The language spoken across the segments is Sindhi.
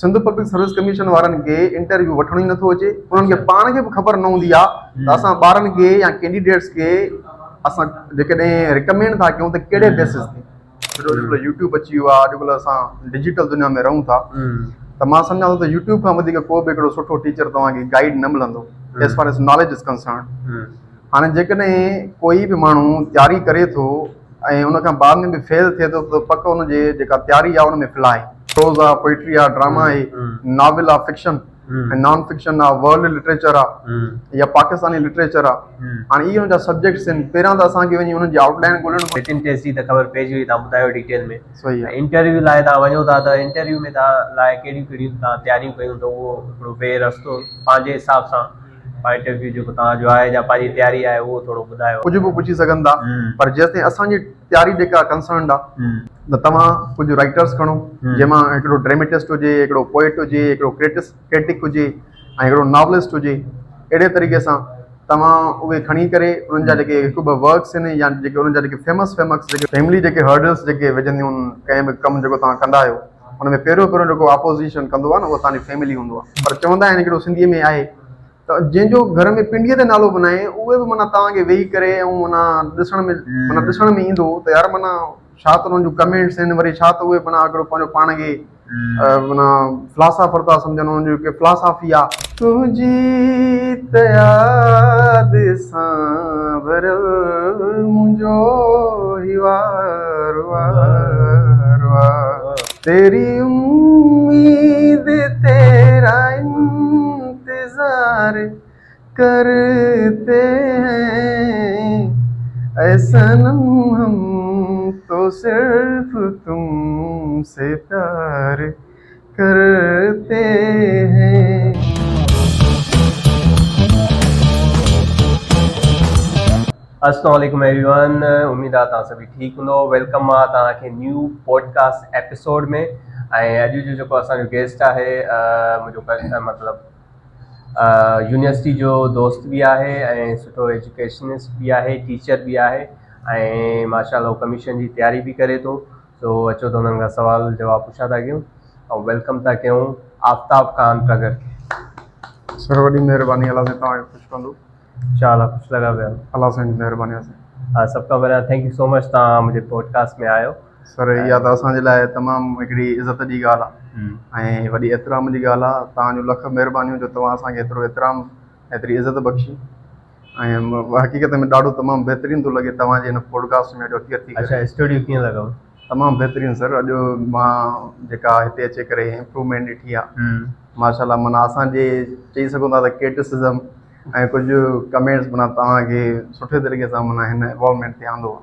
سنڌ پبلڪ سروس ڪميشن وارن کي انٽرويو وٺڻ ئي نٿو اچي انهن کي پاڻ کي به خبر نه هوندي آهي ته اسان ٻارن کي يا ڪينڊيڊيٽس کي اسان جيڪڏهن رڪمينڊ ٿا ڪيون ته ڪهڙي بيسس تي ڇو جو اڄڪلهه يوٽيوب اچي ويو آهي اڄڪلهه اسان ڊجيٽل دنيا ۾ رهون ٿا ته مان سمجهان ٿو ته يوٽيوب کان وڌيڪ ڪو به هڪڙو سٺو ٽيچر توهان کي گائيڊ نه ملندو as far as knowledge is concern هاڻي جيڪڏهن ڪوئي به ماڻهو تياري ڪري ٿو ۽ ان کان بعد ۾ به فيل ٿئي ٿو ته پڪ ان جي جيڪا تياري آهي ان ۾ فلا آهي. پروز آ، پوئٽري آ، ڊراما آهي، ناول آ، فڪشن ۽ نان فڪشن آ، ورلڊ لٽريچر آ يا پاڪستاني لٽريچر آ. هاڻي اهي ان جا سبجيڪٽس آهن. پهريان ته اسان کي وڃي انهن جي آئوٽ لائين ڳولڻ پوندي. رٽن ٽيسٽ جي ته خبر پئجي وئي توهان ٻڌايو ڊيٽيل ۾. صحيح آ. انٽرويو لاء توهان وڃو ٿا ته انٽرويو ۾ توهان لاء ڪهڙيون ڪهڙيون توهان تياريون ڪيون ته اهو هڪڙو وي رستو پنهنجي حساب سان پوائنٽ آف ويو جيڪو توهان جو آهي يا پنهنجي تياري آهي اهو ٿورو ٻڌايو. ڪجهه به پڇي سگهن ٿا پر جيستائين اسان جي تياري جيڪا ڪنسرنڊ آ ته توهان ڪجهه رائيٽرس کڻو جنهن مان هڪڙو ڊريميٽسٽ هجي هڪڙو پوئٽ هجي هڪڙو ڪريٽس ڪريٽڪ هجي ۽ هڪڙو ناولسٽ هجي اهڙي طريقي سان توهان اهي کڻي ڪري انهن جا جيڪي هڪ ٻه ورڪس آهن يا جيڪي انهن جا جيڪي فيمس فيمس جيڪي فيملي جيڪي هرڊلس جيڪي وجهنديون آهن ڪنهن به ڪم جيڪو توهان ڪندا آهيو ان ۾ پهريون پهريون جيڪو آپوزيشن ڪندو آهي نه اهو توهان جي فيملي هوندو آهي پر چوندا آهن هڪڙو سنڌيء ۾ آهي ته جنهن جو گهر ۾ پنڊيء تي نالو به ناهي اهي به معنيٰ توهان کي ويهي ڪري ۽ معنيٰ ڏسڻ ۾ معنيٰ ڏسڻ ۾ ايندو ته يار معنيٰ ڇا ته انهن جون ڪمينٽس آهن وري ڇا ته اهي معنيٰ هڪڙو پنهنجو پاڻ کي معنيٰ فلاسافر ٿا سمجهن انهن جو هڪ فلاسافي آهي. تنهنجي ته ياد سان ڀريل منهنجو هي وار وار آ. تيري اميد تيرا انتظار ڪرتي هين اي صنم هم تو صرف تم سي پيار ڪرتي هين. السلام عليڪم ايوري ون اميد آ توهان سڀئي ٺيڪ هوندو welcome آ توهان کي نيو پوڊڪاسٽ ايپيسوڊ ۾ ۽ اڄ جو جيڪو اسان جو گيسٽ آهي منهنجو مطلب يونيورسٽي جو دوست به آهي ۽ سٺو ايجوڪيشنسٽ به آهي ٽيچر به آهي ۽ ماشاء الله ڪميشن جي تياري به ڪري ٿو سو اچو ته انهن کان سوال جواب پڇا ٿا ڪيون ۽ welcome ٿا ڪيون آفتاب خان ٽرگر کي. سر وڏي مهرباني الله سائين توهان کي خوش ڪندو. انشاء الله خوش لڳا پيا. الله سائين جي مهرباني آ سائين. سڀ کان پهريان thank you سو مچ توهان منهنجي پوڊڪاسٽ ۾ آيو. سر اها ته اسان جي لاء تمام هڪڙي عزت جي ڳالهه آ ۽ وڏي احترام جي ڳالهه آ توهان جون لک مهربانيون جو توهان اسان کي ايترو احترام ايتري عزت بخشي ۽ حقيقت ۾ ڏاڍو تمام بهترين ٿو لڳي توهان جي هن پوڊڪاسٽ ۾ اڄ اپيئر ٿي ڪري. اڇا اسٽوڊيو ڪيئن لڳو؟ تمام بهترين سر اڄ مان جيڪا هتي اچي ڪري امپروومينٽ ڏٺي آ ماشاء الله معنيٰ اسان جي چئي سگهون ٿا ته ڪرٽسزم ۽ ڪجهه ڪمينٽس معنيٰ توهان کي سٺي طريقي سان معنيٰ هن ايوالومينٽ تي آندو آ.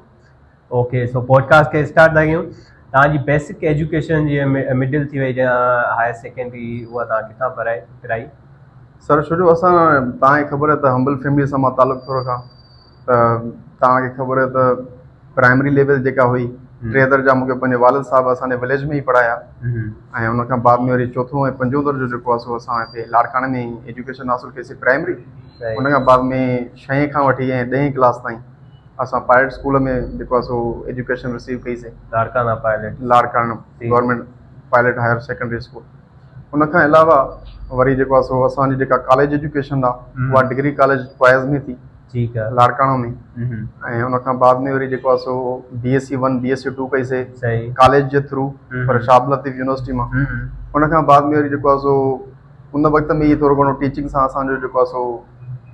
اوڪي سو پوڊڪاسٽ کي اسٽارٽ ٿا ڪيون توهان جي بيسڪ ايجوڪيشن جيئن مڊل ٿي وئي يا هائر سيڪنڊري اها توهان ڪٿان پڙهائي پرائي؟ سر ڇو جو اسان توهان کي خبر آهي ته همبل فيملي سان مان تعلق ٿو رکان ته توهان کي خبر آهي ته پرائمري ليول جيڪا هئي ٽي درجا مونکي پنهنجي والد صاحب اسان جي وليج ۾ ئي پڙهايا ۽ ان کان بعد ۾ وري چوٿون ۽ پنجون درجو جيڪو آهي سو اسان هتي لاڙڪاڻي ۾ ئي ايجوڪيشن حاصل ڪئي سي پرائمري ان کان بعد ۾ ڇهين کان وٺي ۽ ڏهين ڪلاس تائين اسان پائلٽ اسڪول ۾ جيڪو آهي سو ايجوڪيشن رسيو ڪئي سي. Larkana pilot. Larkana government pilot higher secondary school ان کان علاوه وري جيڪو آهي سو اسان جي جيڪا ڪاليج ايجوڪيشن آهي اها ڊگري ڪاليج بوائز ۾ ٿي ٺيڪ آهي لاڙڪاڻو ۾ ۽ ان کان بعد ۾ وري جيڪو آهي سو B S C one B S C two ڪئي سي ڪاليج جي ٿرو پر شاهه عبداللطيف يونيورسٽي مان ان کان بعد ۾ وري جيڪو آهي سو ان وقت ۾ ئي ٿورو گهڻو ٽيچنگ سان اسان جو جيڪو آهي سو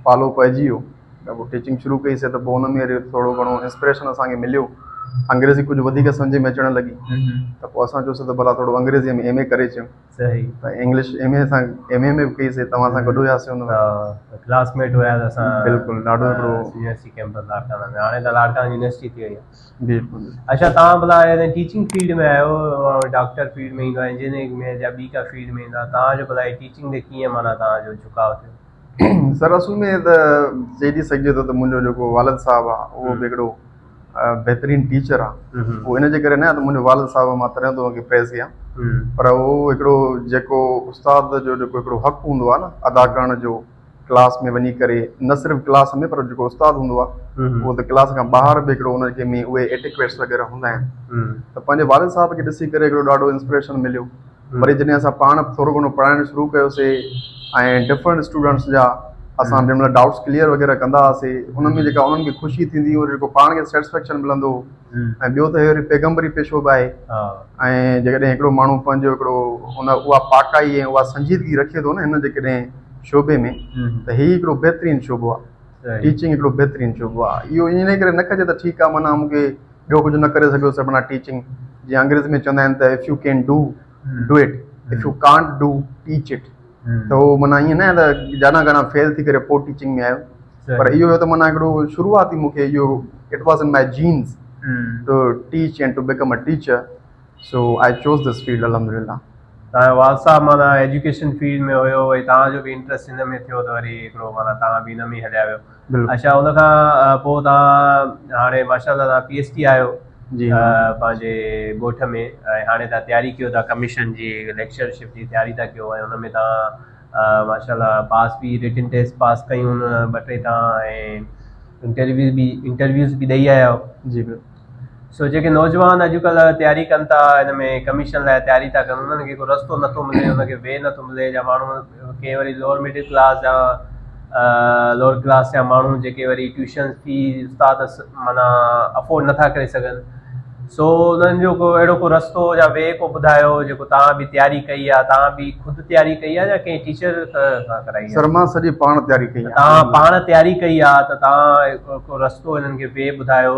پالو پئجي ويو ته پوء ٽيچنگ شروع ڪئي سي ته پوء ان ۾ وري ٿورو گهڻو انسپريشن اسان کي مليو انگريزي ڪجهه وڌيڪ سمجهه ۾ اچڻ لڳي ته پوء اسان چيوسي ته ڀلا ٿورو انگريزي ۾ ايم اي ڪري اچون صحيح ته انگلش ايم اي سان ايم اي ۾ به ڪئي سي توهان سان گڏ هياسي ان وقت ڪلاس ميٽ هيا ته اسان بلڪل ڏاڍو هڪڙو يونيورسٽي ڪيمپس لاڙڪاڻا ۾ هاڻي ته لاڙڪاڻا يونيورسٽي ٿي وئي آهي بلڪل اڇا توهان ڀلا ٽيچنگ فيلڊ ۾ آهيو ڊاڪٽر فيلڊ ۾ ايندو آهي انجنيئرنگ ۾ يا ٻي ڪا فيلڊ ۾ ايندو آهي توهان جو ڀلا ٽيچنگ تي ڪيئن معنيٰ توهان جو جهڪاء ٿيو سر اصل ۾ ته چئجي سگهجي ٿو ته منهنجو جيڪو والد صاحب آ اهو به هڪڙو بهترين ٽيچر آ اهو ان جي ڪري نه ته منهنجو والد صاحب مان تڏهن ٿو ان کي پريز ڪيان پر اهو هڪڙو جيڪو استاد جو جيڪو هڪڙو حق هوندو آ نه ادا ڪرڻ جو ڪلاس ۾ وڃي ڪري نه صرف ڪلاس ۾ پر جيڪو استاد هوندو آ اهو ته ڪلاس کان ٻاهر به هڪڙو ان کي ۾ اهي ايٽيڪويٽس وغيره هوندا آهن ته پنهنجي والد صاحب کي ڏسي ڪري هڪڙو ڏاڍو انسپريشن مليو. وري جڏهن اسان پاڻ ٿورو گهڻو پڙهائڻ شروع ڪيوسي ۽ ڊفرنٽ اسٽوڊنٽس جا اسان جنهن مهل ڊائوٽس ڪليئر وغيره ڪندا هئاسي ان ۾ جيڪا انهن کي خوشي ٿيندي هئي جيڪو پاڻ کي سيٽسفيڪشن ملندو هو ۽ ٻيو ته هي وري پيغمبري پيشو به آهي ۽ جيڪڏهن هڪڙو ماڻهو پنهنجو هڪڙو ان اها پاڪائي ۽ اها سنجيدگي رکي ٿو نه هن جيڪڏهن شعبي ۾ ته هي هڪڙو بهترين شعبو آهي ٽيچنگ هڪڙو بهترين شعبو آهي اهو ان ڪري نه ڪجي ته ٺيڪ آهي معنيٰ مونکي ٻيو ڪجهه نه ڪري سگهيو سو معنيٰ ٽيچنگ جيئن انگريزي ۾ چوندا آهن ته if you can do do it if you can't do teach it ته هو معنيٰ ائين نه آهي ته جانا گانا فيل ٿي ڪري پوء ٽيچنگ ۾ آيو پر اهو هيو ته معنيٰ هڪڙو شروعات ئي مون کي اهو it was in my genes to teach and to become a teacher so I chose this field الحمد لله. توهان جو والد صاحب معنيٰ ايجوڪيشن فيلڊ ۾ هيو وري توهان جو به انٽرسٽ ان ۾ ٿيو ته وري هڪڙو معنيٰ توهان به ان ۾ هليا ويو. اڇا ان کان پوء توهان هاڻي ماشاء الله توهان پي ايڇ ڊي آهيو جي پنهنجي ڳوٺ ۾ ۽ هاڻي توهان تياري ڪيو ٿا ڪميشن جي ليڪچرشپ جي تياري ٿا ڪيو ۽ ان ۾ توهان ماشاء الله پاس به رٽن ٽيسٽ پاس ڪيون ٻه ٽي توهان ۽ انٽرويوز به انٽرويوز به ڏئي آيا آهيو جي بلڪل سو جيڪي نوجوان اڄڪلهه تياري ڪن ٿا ان ۾ ڪميشن لاء تياري ٿا ڪن انهن کي ڪو رستو نٿو ملي انهن کي وي نٿو ملي يا ماڻهو ڪي وري لوئر مڊل ڪلاس جا لوئر ڪلاس جا ماڻهو جيڪي وري ٽيوشن في استاد معنيٰ افورڊ نٿا ڪري سگهن سو انهن جو ڪو اهڙو ڪو رستو يا وي ڪو ٻڌايو جيڪو توهان به تياري ڪئي آهي توهان به خود تياري ڪئي آهي يا ڪنهن ٽيچر کان ڪرائي آهي سر مان سڄي پاڻ تياري ڪئي آهي توهان پاڻ تياري ڪئي آهي ته توهان ڪو رستو انهن کي وي ٻڌايو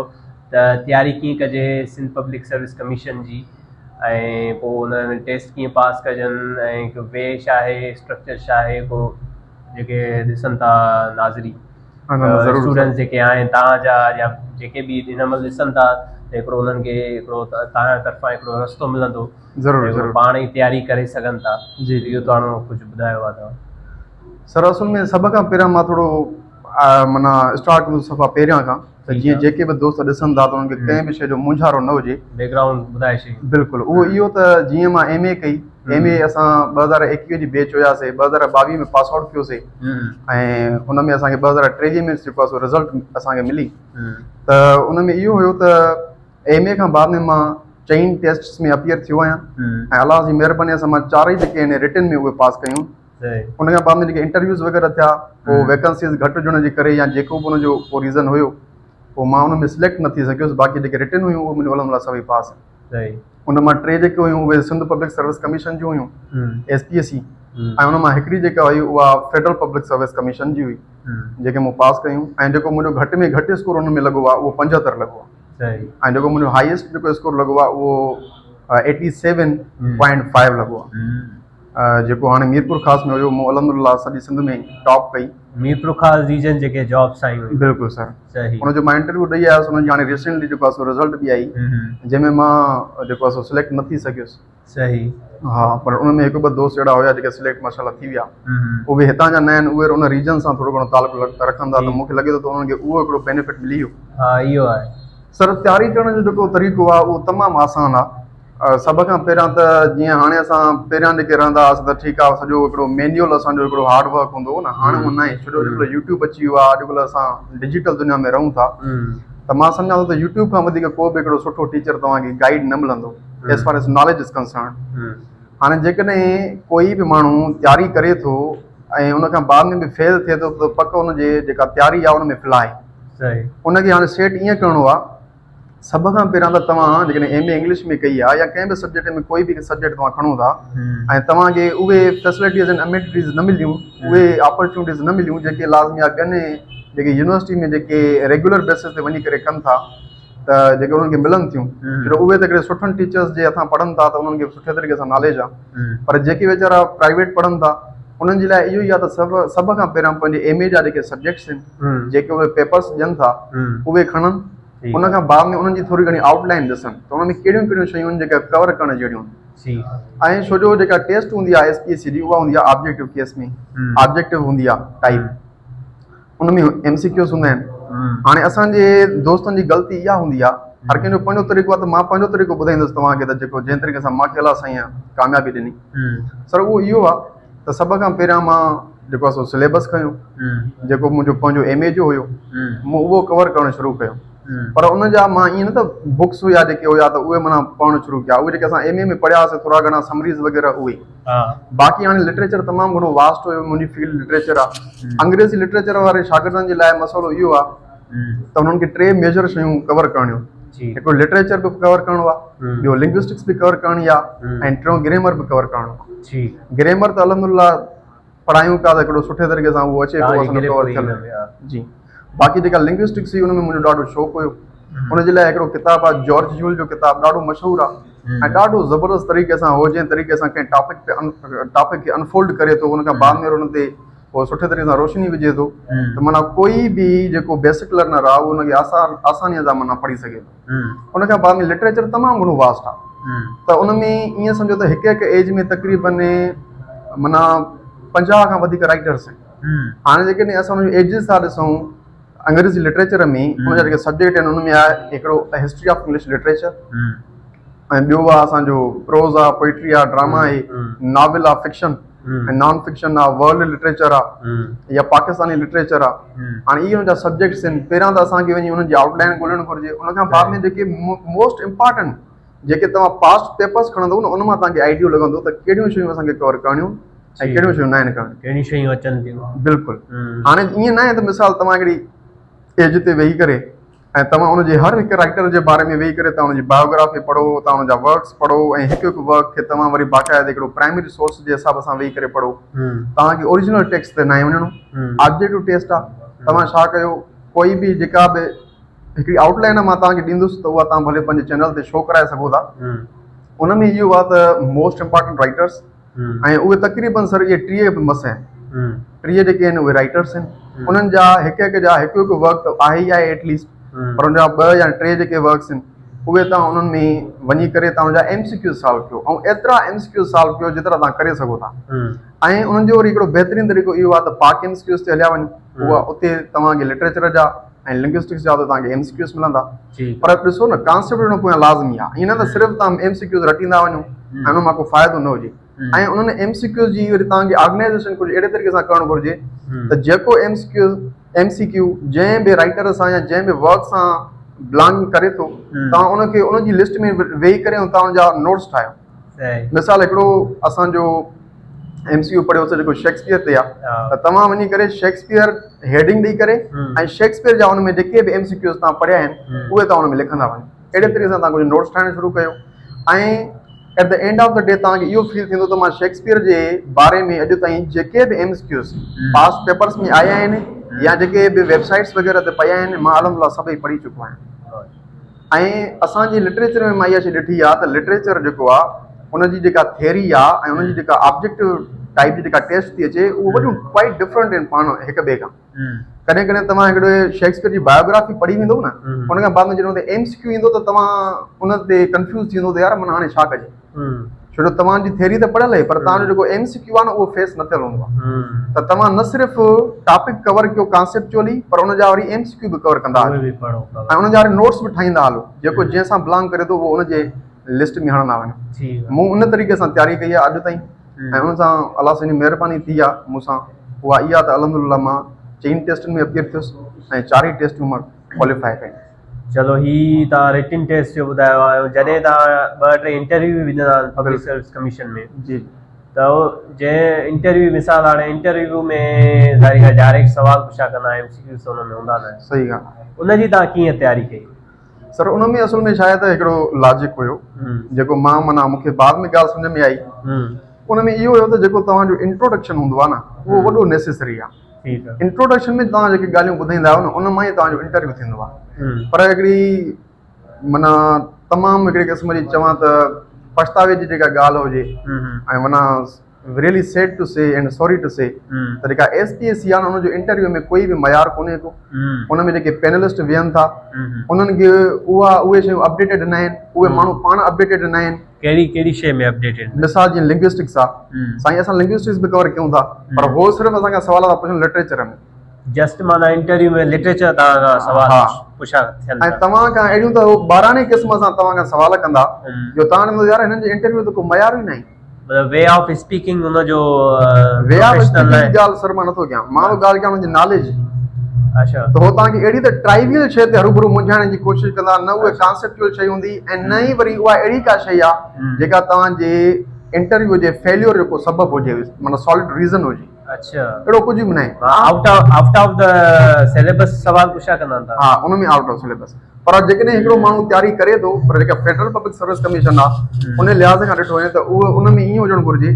ته تياري ڪيئن ڪجي سنڌ پبلڪ سروس ڪميشن جي ۽ پوء ان ۾ ٽيسٽ ڪيئن پاس ڪجن ۽ وي ڇا آهي اسٽرڪچر ڇا آهي ڪو جيڪي ڏسن ٿا ناظري اسٽوڊنٽس جيڪي آهن توهان جا يا جيڪي به هن مهل ڏسن ٿا ته هڪڙو انهن کي هڪڙو توهان جي طرفان هڪڙو رستو ملندو ضرور ضرور پاڻ ئي تياري ڪري سگهن ٿا جي اهو توهان ڪجهه ٻڌايو آهي توهان سر اصل ۾ سڀ کان پهريان مان ٿورو معنيٰ اسٽارٽ ڪندس صفا پهريان کان ته جيئن جيڪي به دوست ڏسن ٿا ته انهن کي ڪنهن به شيء جو مونجهارو نه هجي. بيڪ گرائونڊ ٻڌائي ڇڏيو. بلڪل اهو اهو ته جيئن مان ايم اي ڪئي ايم اي اسان 2021 جي بيچ هياسي 2022 ۾ پاس آئوٽ ٿيوسي ۽ ان ۾ اسان کي 2023 ۾ جيڪو آهي سو رزلٽ اسان کي ملي ته ان ۾ اهو هيو ته ايم اي کان بعد ۾ مان چئن ٽيسٽس ۾ اپيئر ٿيو آهيان ۽ الله جي مهرباني سان مان چارئي جيڪي آهن رٽن ۾ اهي پاس ڪيون ان کان بعد ۾ جيڪي انٽرويوز وغيره ٿيا پوء ويڪنسيز گهٽ هجڻ جي ڪري يا جيڪو به ان جو ڪو ريزن هيو پوء مان ان ۾ سليڪٽ نه ٿي سگهيس باقي جيڪي رٽن هيون اهي منهنجو الحمد لله سڀئي پاس ان مان ٽي جيڪي هيون اهي سنڌ پبلڪ سروس ڪميشن جون هيون ايس پي ايس سي ۽ ان مان هڪڙي جيڪا هئي اها فيڊرل پبلڪ سروس ڪميشن جي هئي جيڪي مون پاس ڪيون ۽ جيڪو منهنجو گهٽ ۾ گهٽ اسڪور ان ۾ لڳو آهي اهو 75 لڳو آهي ۽ جيڪو منهنجو هائيسٽ جيڪو اسڪور لڳو آهي اهو 87.5 لڳو آهي جيڪو هاڻي ميرپورخاص ۾ هيو مون الحمدلله سڄي سنڌ ۾ ٽاپ ڪئي. ميرپورخاص ريجن جيڪي جابس آيون هيون. بلڪل سر صحيح. ان جو مان انٽرويو ڏئي آيس ان جي هاڻي ريسينٽلي جيڪو آهي سو رزلٽ به آئي جنهن ۾ مان جيڪو آهي سو سليڪٽ نه ٿي سگهيس. صحيح. ها پر ان ۾ هڪ ٻه دوست اهڙا هيا جيڪي سليڪٽ ماشاءالله ٿي ويا اهي هتان جا نه آهن اهي ان ريجن سان ٿورو گهڻو تعلق رکن ٿا ته مون کي لڳي ٿو ته انهن کي اهو هڪڙو بينيفٽ ملي ويو. ها اهو آهي. سر تياري ڪرڻ جو جيڪو طريقو آهي اهو تمام آسان آهي. سڀ کان پهريان ته جيئن هاڻي اسان پهريان جيڪي رهندا هئاسين ته ٺيڪ آهي سڄو هڪڙو مينيول اسان جو هڪڙو هارڊ ورڪ هوندو هو نه هاڻي اهو ناهي ڇو جو اڄڪلهه يوٽيوب اچي ويو آهي اڄڪلهه اسان ڊجيٽل دنيا ۾ رهون ٿا ته مان سمجهان ٿو ته يوٽيوب کان وڌيڪ ڪو به هڪڙو سٺو ٽيچر توهان کي گائيڊ نه ملندو as far as knowledge is concern هاڻي جيڪڏهن ڪوئي به ماڻهو تياري ڪري ٿو ۽ ان کان بعد ۾ به فيل ٿئي ٿو ته پڪ ان جي جيڪا تياري آهي ان ۾ فلا آهي ان کي هاڻي سيٽ ائين ڪرڻو آهي سڀ کان پهريان ته توهان جيڪڏهن ايم اي انگلش ۾ ڪئي آهي يا ڪنهن به سبجيڪٽ ۾ ڪوئي به سبجيڪٽ توهان کڻو ٿا ۽ توهان کي اهي فيسلٽيز ۽ امينٽيز نه مليون اهي اپرچونٽيز نه مليون جيڪي لازمي آهي ٻين جيڪي يونيورسٽي ۾ جيڪي ريگيولر بيسز تي وڃي ڪري ڪن ٿا ته جيڪي انهن کي ملن ٿيون ڇو اهي ته هڪڙي سٺن ٽيچرز جي هٿان پڙهن ٿا ته انهن کي سٺي طريقي سان ناليج آهي پر جيڪي ويچارا پرائيويٽ پڙهن ٿا انهن جي لاء اهو ئي آهي ته سڀ سڀ کان پهريان پنهنجي ايم اي جا جيڪي سبجيڪٽس آهن جيڪي اهي پيپرس ڏين ٿا اهي کڻن ان کان بعد ۾ انهن جي ٿوري گهڻي آئوٽ لائن ڏسن ته ان ۾ ڪهڙيون ڪهڙيون شيون آهن جيڪا ڪور ڪرڻ جهڙيون آهن ۽ ڇو جو جيڪا ٽيسٽ هوندي آهي ايس پي ايس سي جي اها هوندي آهي آبجيڪٽو ڪيس ۾ آبجيڪٽو هوندي آهي ٽائپ ان ۾ ايم سي ڪيوز هوندا آهن هاڻي اسان جي دوستن جي غلطي اها هوندي آهي هر ڪنهن جو پنهنجو طريقو آهي ته مان پنهنجو طريقو ٻڌائيندس توهان کي ته جيڪو جنهن طريقي سان مان کي الله سائين ڪاميابي ڏني سر اهو اهو آهي ته سڀ کان پهريان مان جيڪو آهي سو سليبس کنيو جيڪو منهنجو پنهنجو ايم اي جو هيو مون اهو ڪور ڪرڻ شروع ڪيو. پر ان جا مان ائين نه ته بڪس هيا جيڪي هيا ته اهي معنيٰ پڙهڻ شروع ڪيا اهي جيڪي اسان ايم اي ۾ پڙهيا هئاسين ٿورا گهڻا سمريز وغيره اهي باقي هاڻي لٽريچر تمام گهڻو واسٽ هيو منهنجي فيلڊ لٽريچر آهي انگريزي لٽريچر واري شاگردن جي لاء مسئلو اهو آهي ته انهن کي ٽي ميجر شيون ڪور ڪرڻيون هڪڙو لٽريچر به ڪور ڪرڻو آهي ٻيو لنگوسٽڪس به ڪور ڪرڻي آهي ۽ ٽيون گريمر به ڪور ڪرڻو آهي گريمر ته الحمد لله پڙهايون پيا ته هڪڙو سٺي طريقي سان اهو اچي پيو اسان جو ڪور ٿيل جي باقي جيڪا لنگوسٽڪس هئي ان ۾ منهنجو ڏاڍو شوق هيو ان جي لاء هڪڙو ڪتاب آهي جارج يول جو ڪتاب ڏاڍو مشهور آهي ۽ ڏاڍو زبردست طريقي سان هو جنهن طريقي سان ڪنهن ٽاپڪ تي ٽاپڪ کي انفولڊ ڪري ٿو ان کان بعد ۾ ان تي هو سٺي طريقي سان روشني وجهي ٿو ته معنيٰ ڪوئي به جيڪو بيسڪ لرنر آهي اهو ان کي آسان آساني سان معنيٰ پڙهي سگهي ٿو ان کان بعد ۾ لٽريچر تمام گهڻو واسٽ آهي ته ان ۾ ائين سمجهو ته هڪ هڪ ايج ۾ تقريبن معنيٰ 50 کان وڌيڪ رائٽرس آهن هاڻي جيڪڏهن اسان ان جون ايجز ٿا ڏسون انگريزي لٽريچر ۾ ان جا جيڪي سبجيڪٽ آهن ان ۾ آهي هڪڙو هسٽري آف انگلش لٽريچر ۽ ٻيو آهي اسان جو پروز آهي پوئٽري آهي ڊراما آهي ناول آهي فڪشن ۽ نان فڪشن آهي ورلڊ لٽريچر آهي يا پاڪستاني لٽريچر آهي هاڻي اهي ان جا سبجيڪٽس آهن پهريان ته اسان کي وڃي انهن جي آئوٽ لائن ڳولڻ گهرجي ان کان بعد ۾ جيڪي موسٽ امپارٽنٽ جيڪي توهان پاسٽ پيپرس کڻندو نه ان مان توهان کي آئيڊيو لڳندو ته ڪهڙيون شيون اسان کي ڪور ڪرڻيون ۽ ڪهڙيون شيون ناهن ڪرڻيون ڪهڙيون شيون اچن ٿيون بلڪل هاڻي ائين ناهي ته مثال توهان هڪڙي ايج تي ويهي ڪري ۽ توهان ان جي هر هڪ رائٽر جي باري ۾ ويهي ڪري توهان ان جي بايوگرافي پڙهو توهان ان جا ورڪس پڙهو ۽ هڪ هڪ ورڪ کي توهان وري باقاعده هڪڙو پرائمري سورس جي حساب سان ويهي ڪري پڙهو توهان کي اوريجنل ٽيڪسٽ تي ناهي وڃڻو آبجيڪٽو ٽيسٽ آهي توهان ڇا ڪيو ڪوئي به جيڪا به هڪڙي آئوٽ لائن مان توهان کي ڏيندس ته اها توهان ڀلي پنهنجي چينل تي شو ڪرائي سگهو ٿا ان ۾ اهو آهي ته موسٽ امپارٽنٽ رائٽرس ۽ اهي تقريبن سر اهي 30 به مس آهن 30 جيڪي آهن اهي رائٽرس آهن انهن جا هڪ هڪ جا هڪ هڪ ورڪ ته آهي ئي آهي ايٽ ليسٽ پر ان جا ٻه يا ٽي جيڪي ورڪس آهن اهي توهان انهن ۾ وڃي ڪري توهان جا ايم سي ڪيوز سالو ڪيو ۽ ايترا ايم سي ڪيوز سالو ڪيو جيترا توهان ڪري سگهو ٿا ۽ انهن جو وري هڪڙو بهترين طريقو اهو آهي ته پاڪ ايم سي ڪيوز تي هليا وڃو اها اتي توهان کي لٽريچر جا ۽ لنگوسٽڪس جا ته توهان کي ايم سي ڪيوز ملندا پر ڏسو نه ڪانسيپٽ ان پويان لازمي آهي ائين نه ته صرف توهان ايم سي ڪيوز رٽيندا وڃو ۽ ان مان ڪو فائدو نه هجي ۽ انهن ايم سي ڪيوز جي وري توهان کي آرگنائزيشن ڪجهه اهڙي طريقي سان ڪرڻ گهرجي ته جيڪو M C Qs M C Q جنهن به رائٽر سان يا جنهن به ورڪ سان بلانگ ڪري ٿو توهان ان کي ان جي لسٽ ۾ ويهي ڪري توهان ان جا نوٽس ٺاهيو مثال هڪڙو اسان جو ايم سي يو پڙهيوسي جيڪو شيڪسپيئر تي آ ته توهان وڃي ڪري شيڪسپيئر هيڊنگ ڏئي ڪري ۽ شيڪسپيئر جا ان ۾ جيڪي به ايم سي ڪيوز توهان پڙهيا آهن اهي توهان ان ۾ لکندا وڃو اهڙي طريقي سان توهان ڪجهه نوٽس ٺاهڻ شروع ڪيو ۽ at the end of the day توهان کي اهو فيل ٿيندو ته مان شيڪسپيئر جي باري ۾ اڄ تائين جيڪي به M C Qs past papers ۾ آيا آهن يا جيڪي به ويب سائيٽس وغيره تي پيا آهن مان الحمد لله سڀئي پڙهي چڪو آهيان ۽ اسان جي لٽريچر ۾ مان اها شيء ڏٺي آهي ته لٽريچر جيڪو آهي ان جي جيڪا ٿيري آهي ۽ ان جي جيڪا آبجيڪٽو ٽائيپ جي جيڪا ٽيسٽ ٿي اچي اهو وڏيون ڪوائٽ ڊفرنٽ آهن پاڻ هڪ ٻئي کان ڪڏهن ڪڏهن توهان هڪڙي شيڪسپيئر جي بايوگرافي پڙهي ويندو نه ان کان بعد ۾ جڏهن اتي ايم سي ڪيو ايندو ته توهان ان تي ڪنفيوز ٿي ويندو ته يار من هاڻي ڇا ڪجي ڇو جو توهان جي ٿيري ته پڙهيل آهي پر توهان جو جيڪو ايم سي ڪيو آهي نه اهو فيس نه ٿيل هوندو آهي ته توهان نه صرف ٽاپڪ ڪور ڪيو ڪانسيپچوئلي پر ان جا وري ايم سي ڪيو به ڪور ڪندا هلو ۽ ان جا وري نوٽس به ٺاهيندا هلو جيڪو جنهن سان بلانگ ڪري ٿو اهو ان جي لسٽ ۾ هڻندا وڃو مون ان طريقي سان تياري ڪئي آهي اڄ تائين ۽ ان سان الله سائين جي مهرباني ٿي آهي مون سان اها اها ته الحمد لله مان چئن ٽيسٽن ۾ اپيئر ٿيس ۽ چار ئي ٽيسٽون مان ڪواليفائي ڪيون. چلو هي توهان رٽن ٽيسٽ جو ٻڌايو آهي جڏهن توهان ٻه ٽي انٽرويو به ڏنا آهن پبلڪ سروس ڪميشن ۾ جي ته جنهن انٽرويو مثال هاڻي انٽرويو ۾ ظاهري ڳالهه ڊائريڪٽ سوال پڇا ڪندا ايم سي ڪيوز ته ان ۾ هوندا نه آهن صحيح ڳالهه آهي ان جي توهان ڪيئن تياري ڪئي؟ سر ان ۾ اصل ۾ ڇا آهي ته هڪڙو لاجڪ هيو جيڪو مان معنيٰ مون کي بعد ۾ ڳالهه سمجهه ۾ آئي ان ۾ اهو هيو ته جيڪو توهان جو انٽروڊڪشن هوندو آهي نه اهو وڏو نيسيسري آهي انٽروڊڪشن ۾ توهان جيڪي ڳالهيون ٻڌائيندا آهيو نه ان مان ئي توهان جو انٽرويو ٿيندو آهي پر هڪڙي معنيٰ تمام هڪڙي قسم جي چوان ته پڇتاوي جي جيڪا ڳالهه هجي ۽ معنيٰ really sad to say and sorry to say ته جيڪا ايس پي ايس سي آهي ان جو انٽرويو ۾ ڪوئي به معيار ڪونهي ڪو ان ۾ جيڪي پينلسٽ ويهن ٿا انهن کي اها اهي شيون اپڊيٽيڊ نه آهن اهي ماڻهو پاڻ اپڊيٽيڊ نه آهن ڪهڙي ڪهڙي شيء ۾ اپڊيٽيڊ مثال جيئن لنگوسٽڪس آ سائين اسان لنگوسٽڪس به ڪور ڪيون ٿا پر هو صرف اسان کان سوال ٿا پڇن لٽريچر ۾ جسٽ معنيٰ انٽرويو ۾ لٽريچر توهان کان سوال پڇا ٿين ۽ توهان کان اهڙيون ته هو ٻاراڻي قسم سان توهان کان سوال ڪندا جو توهان چوندو يار هنن جي انٽرويو ته ڪو معيار ئي ناهي. مطلب وي آف اسپيڪنگ ان جو وي آف اسپيڪنگ جي ڳالهه سر مان نٿو ڪيان مان ٿو ڳالهه ڪيان ان جي ناليج جي. اڇا ته هو توهان کي اهڙي ته ٽرائيويل شيء تي هروڀرو منجهائڻ جي ڪوشش ڪندا نه اهي ڪانسيپچوئل شيء هوندي ۽ نه ئي وري اها اهڙي ڪا شيء آهي جيڪا توهان جي انٽرويو جي فيليور جو ڪو سبب هجي معنيٰ سالڊ ريزن هجي اڇا اهڙو ڪجهه به ناهي out of out of the syllabus سوال پڇا ڪندا آهن ها ان ۾ آئوٽ آف سليبس پر جيڪڏهن هڪڙو ماڻهو تياري ڪري ٿو پر جيڪا فيڊرل پبلڪ سروس ڪميشن آهي ان لحاظ کان ڏٺو وڃي ته اهو ان ۾ ائين هجڻ گهرجي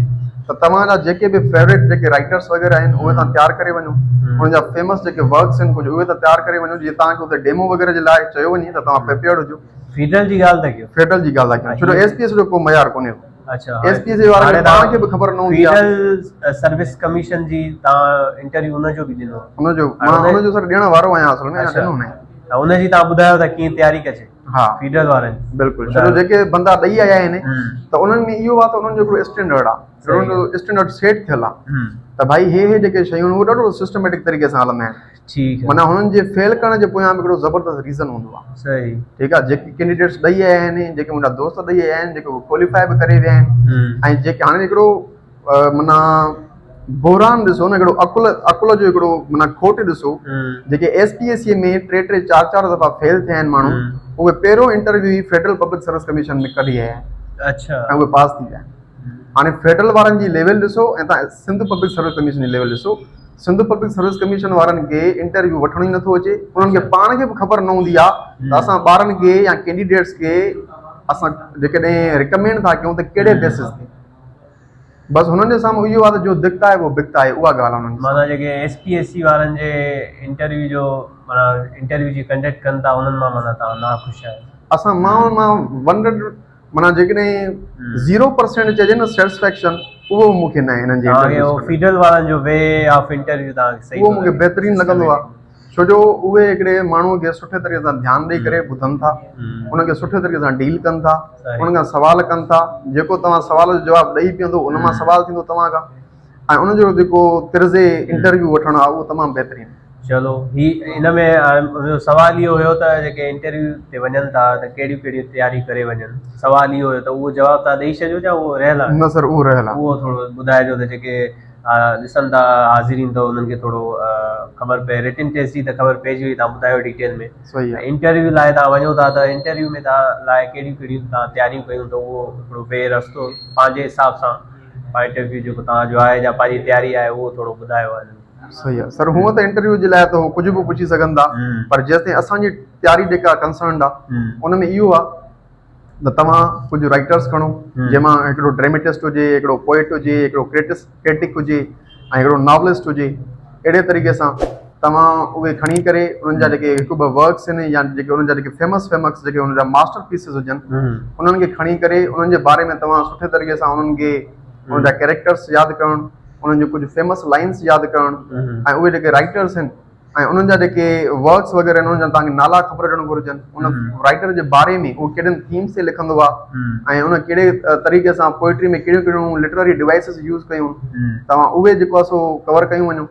ته توهان جا جيڪي به فيوريٽ جيڪي رائٽرس وغيره آهن اهي توهان تيار ڪري وڃو انهن جا فيمس جيڪي ورڪس آهن ڪجهه اهي ته تيار ڪري وڃو جيئن توهان کي اتي ڊيمو وغيره جي لاء چيو وڃي ته توهان پريپيئرڊ هجو فيڊرل جي ڳالهه ٿا ڪيو فيڊرل جي ڳالهه ٿا ڪيون ڇو جو ايس پي ايس جو ڪو معيار ڪونهي اڇا ايس پي ايس جي وارن کي پاڻ کي به خبر نه هوندي آهي فيڊرل سروس ڪميشن جي توهان انٽرويو ان جو به ڏنو ان جو مان ان جو سر ڏيڻ وارو آهيان اصل ۾ اڃا ڏنو ناهي ته ان جي توهان ٻڌايو ته ڪيئن تياري ڪجي ها فيڊرل وارن جي بلڪل ڇو جو جيڪي بندا ڏئي آيا آهن ته انهن ۾ اهو آهي ته انهن جو هڪڙو اسٽينڊرڊ آهي انهن جو اسٽينڊرڊ سيٽ ٿيل آهي ته ڀائي هي هي جيڪي شيون اهي ڏاڍو سسٽميٽڪ طريقي سان هلندا آهن ٺيڪ معنيٰ هنن جي فيل ڪرڻ جي پويان به هڪڙو زبردست ريزن هوندو آهي صحيح ٺيڪ آهي جيڪي ڪينڊيڊيٽس ڏئي آيا آهن جيڪي منهنجا دوست ڏئي آيا آهن جيڪي ڪواليفائي به ڪري ويا آهن ۽ جيڪي هاڻي هڪڙو معنيٰ بحران ڏسو نه هڪڙو عقل عقل جو هڪڙو معنيٰ کوٽ ڏسو جيڪي ايس پي ايس سي ۾ ٽي ٽي چار چار دفعا فيل ٿيا آهن ماڻهو اهي پهريون انٽرويو ئي فيڊرل پبلڪ سروس ڪميشن ۾ ڪڍي آيا آهن اڇا ۽ اهي پاس ٿي ويا آهن هاڻي فيڊرل وارن جي ليول ڏسو ۽ تان سنڌ پبلڪ سروس ڪميشن جي ليول ڏسو سنڌ پبلڪ سروس ڪميشن وارن کي انٽرويو وٺڻ ئي نٿو اچي انهن کي پاڻ کي به خبر نه هوندي آهي ته اسان ٻارن کي يا ڪينڊيڊيٽس کي اسان جيڪڏهن رڪمينڊ ٿا ڪيون ته ڪهڙي بيسس تي بس هنن جي سامهون اهو آهي ته جو دکتا آهي اهو بڪتا آهي اها ڳالهه آهي انهن جي معنيٰ جيڪي ايس پي ايس سي وارن جي انٽرويو جو معنيٰ انٽرويو جي ڪنڊڪٽ ڪن ٿا انهن مان معنيٰ توهان ناخوش آهيو اسان مان ان مان ون هنڊريڊ معنيٰ جيڪڏهن زيرو پرسينٽ چئجي نه سيٽسفيڪشن اهو به مون کي ناهي انهن جي توهان کي اهو فيڊرل وارن جو وي آف انٽرويو توهان کي صحيح اهو مون کي بهترين لڳندو آهي ڇو جو اهي هڪڙي ماڻهو کي سٺي طريقي سان ڌيان ڏئي ڪري ٻڌن ٿا ان کي سٺي طريقي سان ڊيل ڪن ٿا ان کان سوال ڪن ٿا جيڪو توهان سوال جو جواب ڏئي پيندو ان مان سوال ٿيندو توهان کان ۽ ان جو جيڪو طرز انٽرويو وٺڻ آهي اهو تمام بهترين آهي. چلو هي ان ۾ منهنجو سوال اهو هيو ته جيڪي انٽرويو تي وڃن ٿا ته ڪهڙيون ڪهڙيون تياريون ڪري وڃن سوال اهو هيو ته اهو جواب توهان ڏئي ڇڏيو يا اهو رهيل آهي؟ نه سر اهو رهيل آهي. اهو ٿورو ٻڌائجو ته جيڪي ڏسن ٿا حاضرين ته انهن کي ٿورو خبر پئي رٽن ٽيسٽ جي ته خبر پئجي وئي توهان ٻڌايو ڊيٽيل ۾ صحيح آهي. انٽرويو لاء توهان وڃو ٿا ته انٽرويو ۾ توهان لاء ڪهڙيون ڪهڙيون توهان تياريون ڪيون ته اهو هڪڙو بي رستو پنهنجي حساب سان پوائنٽ آف ويو جيڪو توهان جو آهي يا پنهنجي تياري آهي اهو ٿورو ٻڌايو هن. صحيح آهي سر هونء ته انٽرويو جي لاء ته هو ڪجهه به پڇي سگهن ٿا پر جيستائين اسان جي تياري جيڪا ڪنسرنڊ آهي ان ۾ اهو آهي ته توهان ڪجهه رائٽرس کڻو جنهن مان هڪڙو ڊريميٽسٽ هجي هڪڙو پوئٽ هجي هڪڙو ڪريٽس ڪريٽڪ هجي ۽ هڪڙو ناولسٽ هجي اهڙي طريقي سان توهان اهي کڻي ڪري انهن جا جيڪي هڪ ٻه ورڪس آهن يا جيڪي انهن جا جيڪي فيمس فيمس جيڪي انهن جا ماسٽر پيسز هجن انهن کي کڻي ڪري انهن جي باري ۾ توهان سٺي طريقي سان انهن کي انهن جا ڪيريڪٽرس ياد ڪرڻ انهن جون ڪجهه فيمس لائنس ياد ڪرڻ ۽ اهي جيڪي رائٽرس آهن ۽ انهن جا جيڪي ورڪس وغيره آهن انهن جا توهان کي نالا خبر هجڻ گهرجن ان رائٽر جي باري ۾ اهو ڪهڙين ٿيمس تي لکندو آهي ۽ ان ڪهڙي طريقي سان پوئٽري ۾ ڪهڙيون ڪهڙيون لٽرري ڊوائسز يوز ڪيون توهان اهي جيڪو آهي سو ڪور ڪيون وڃو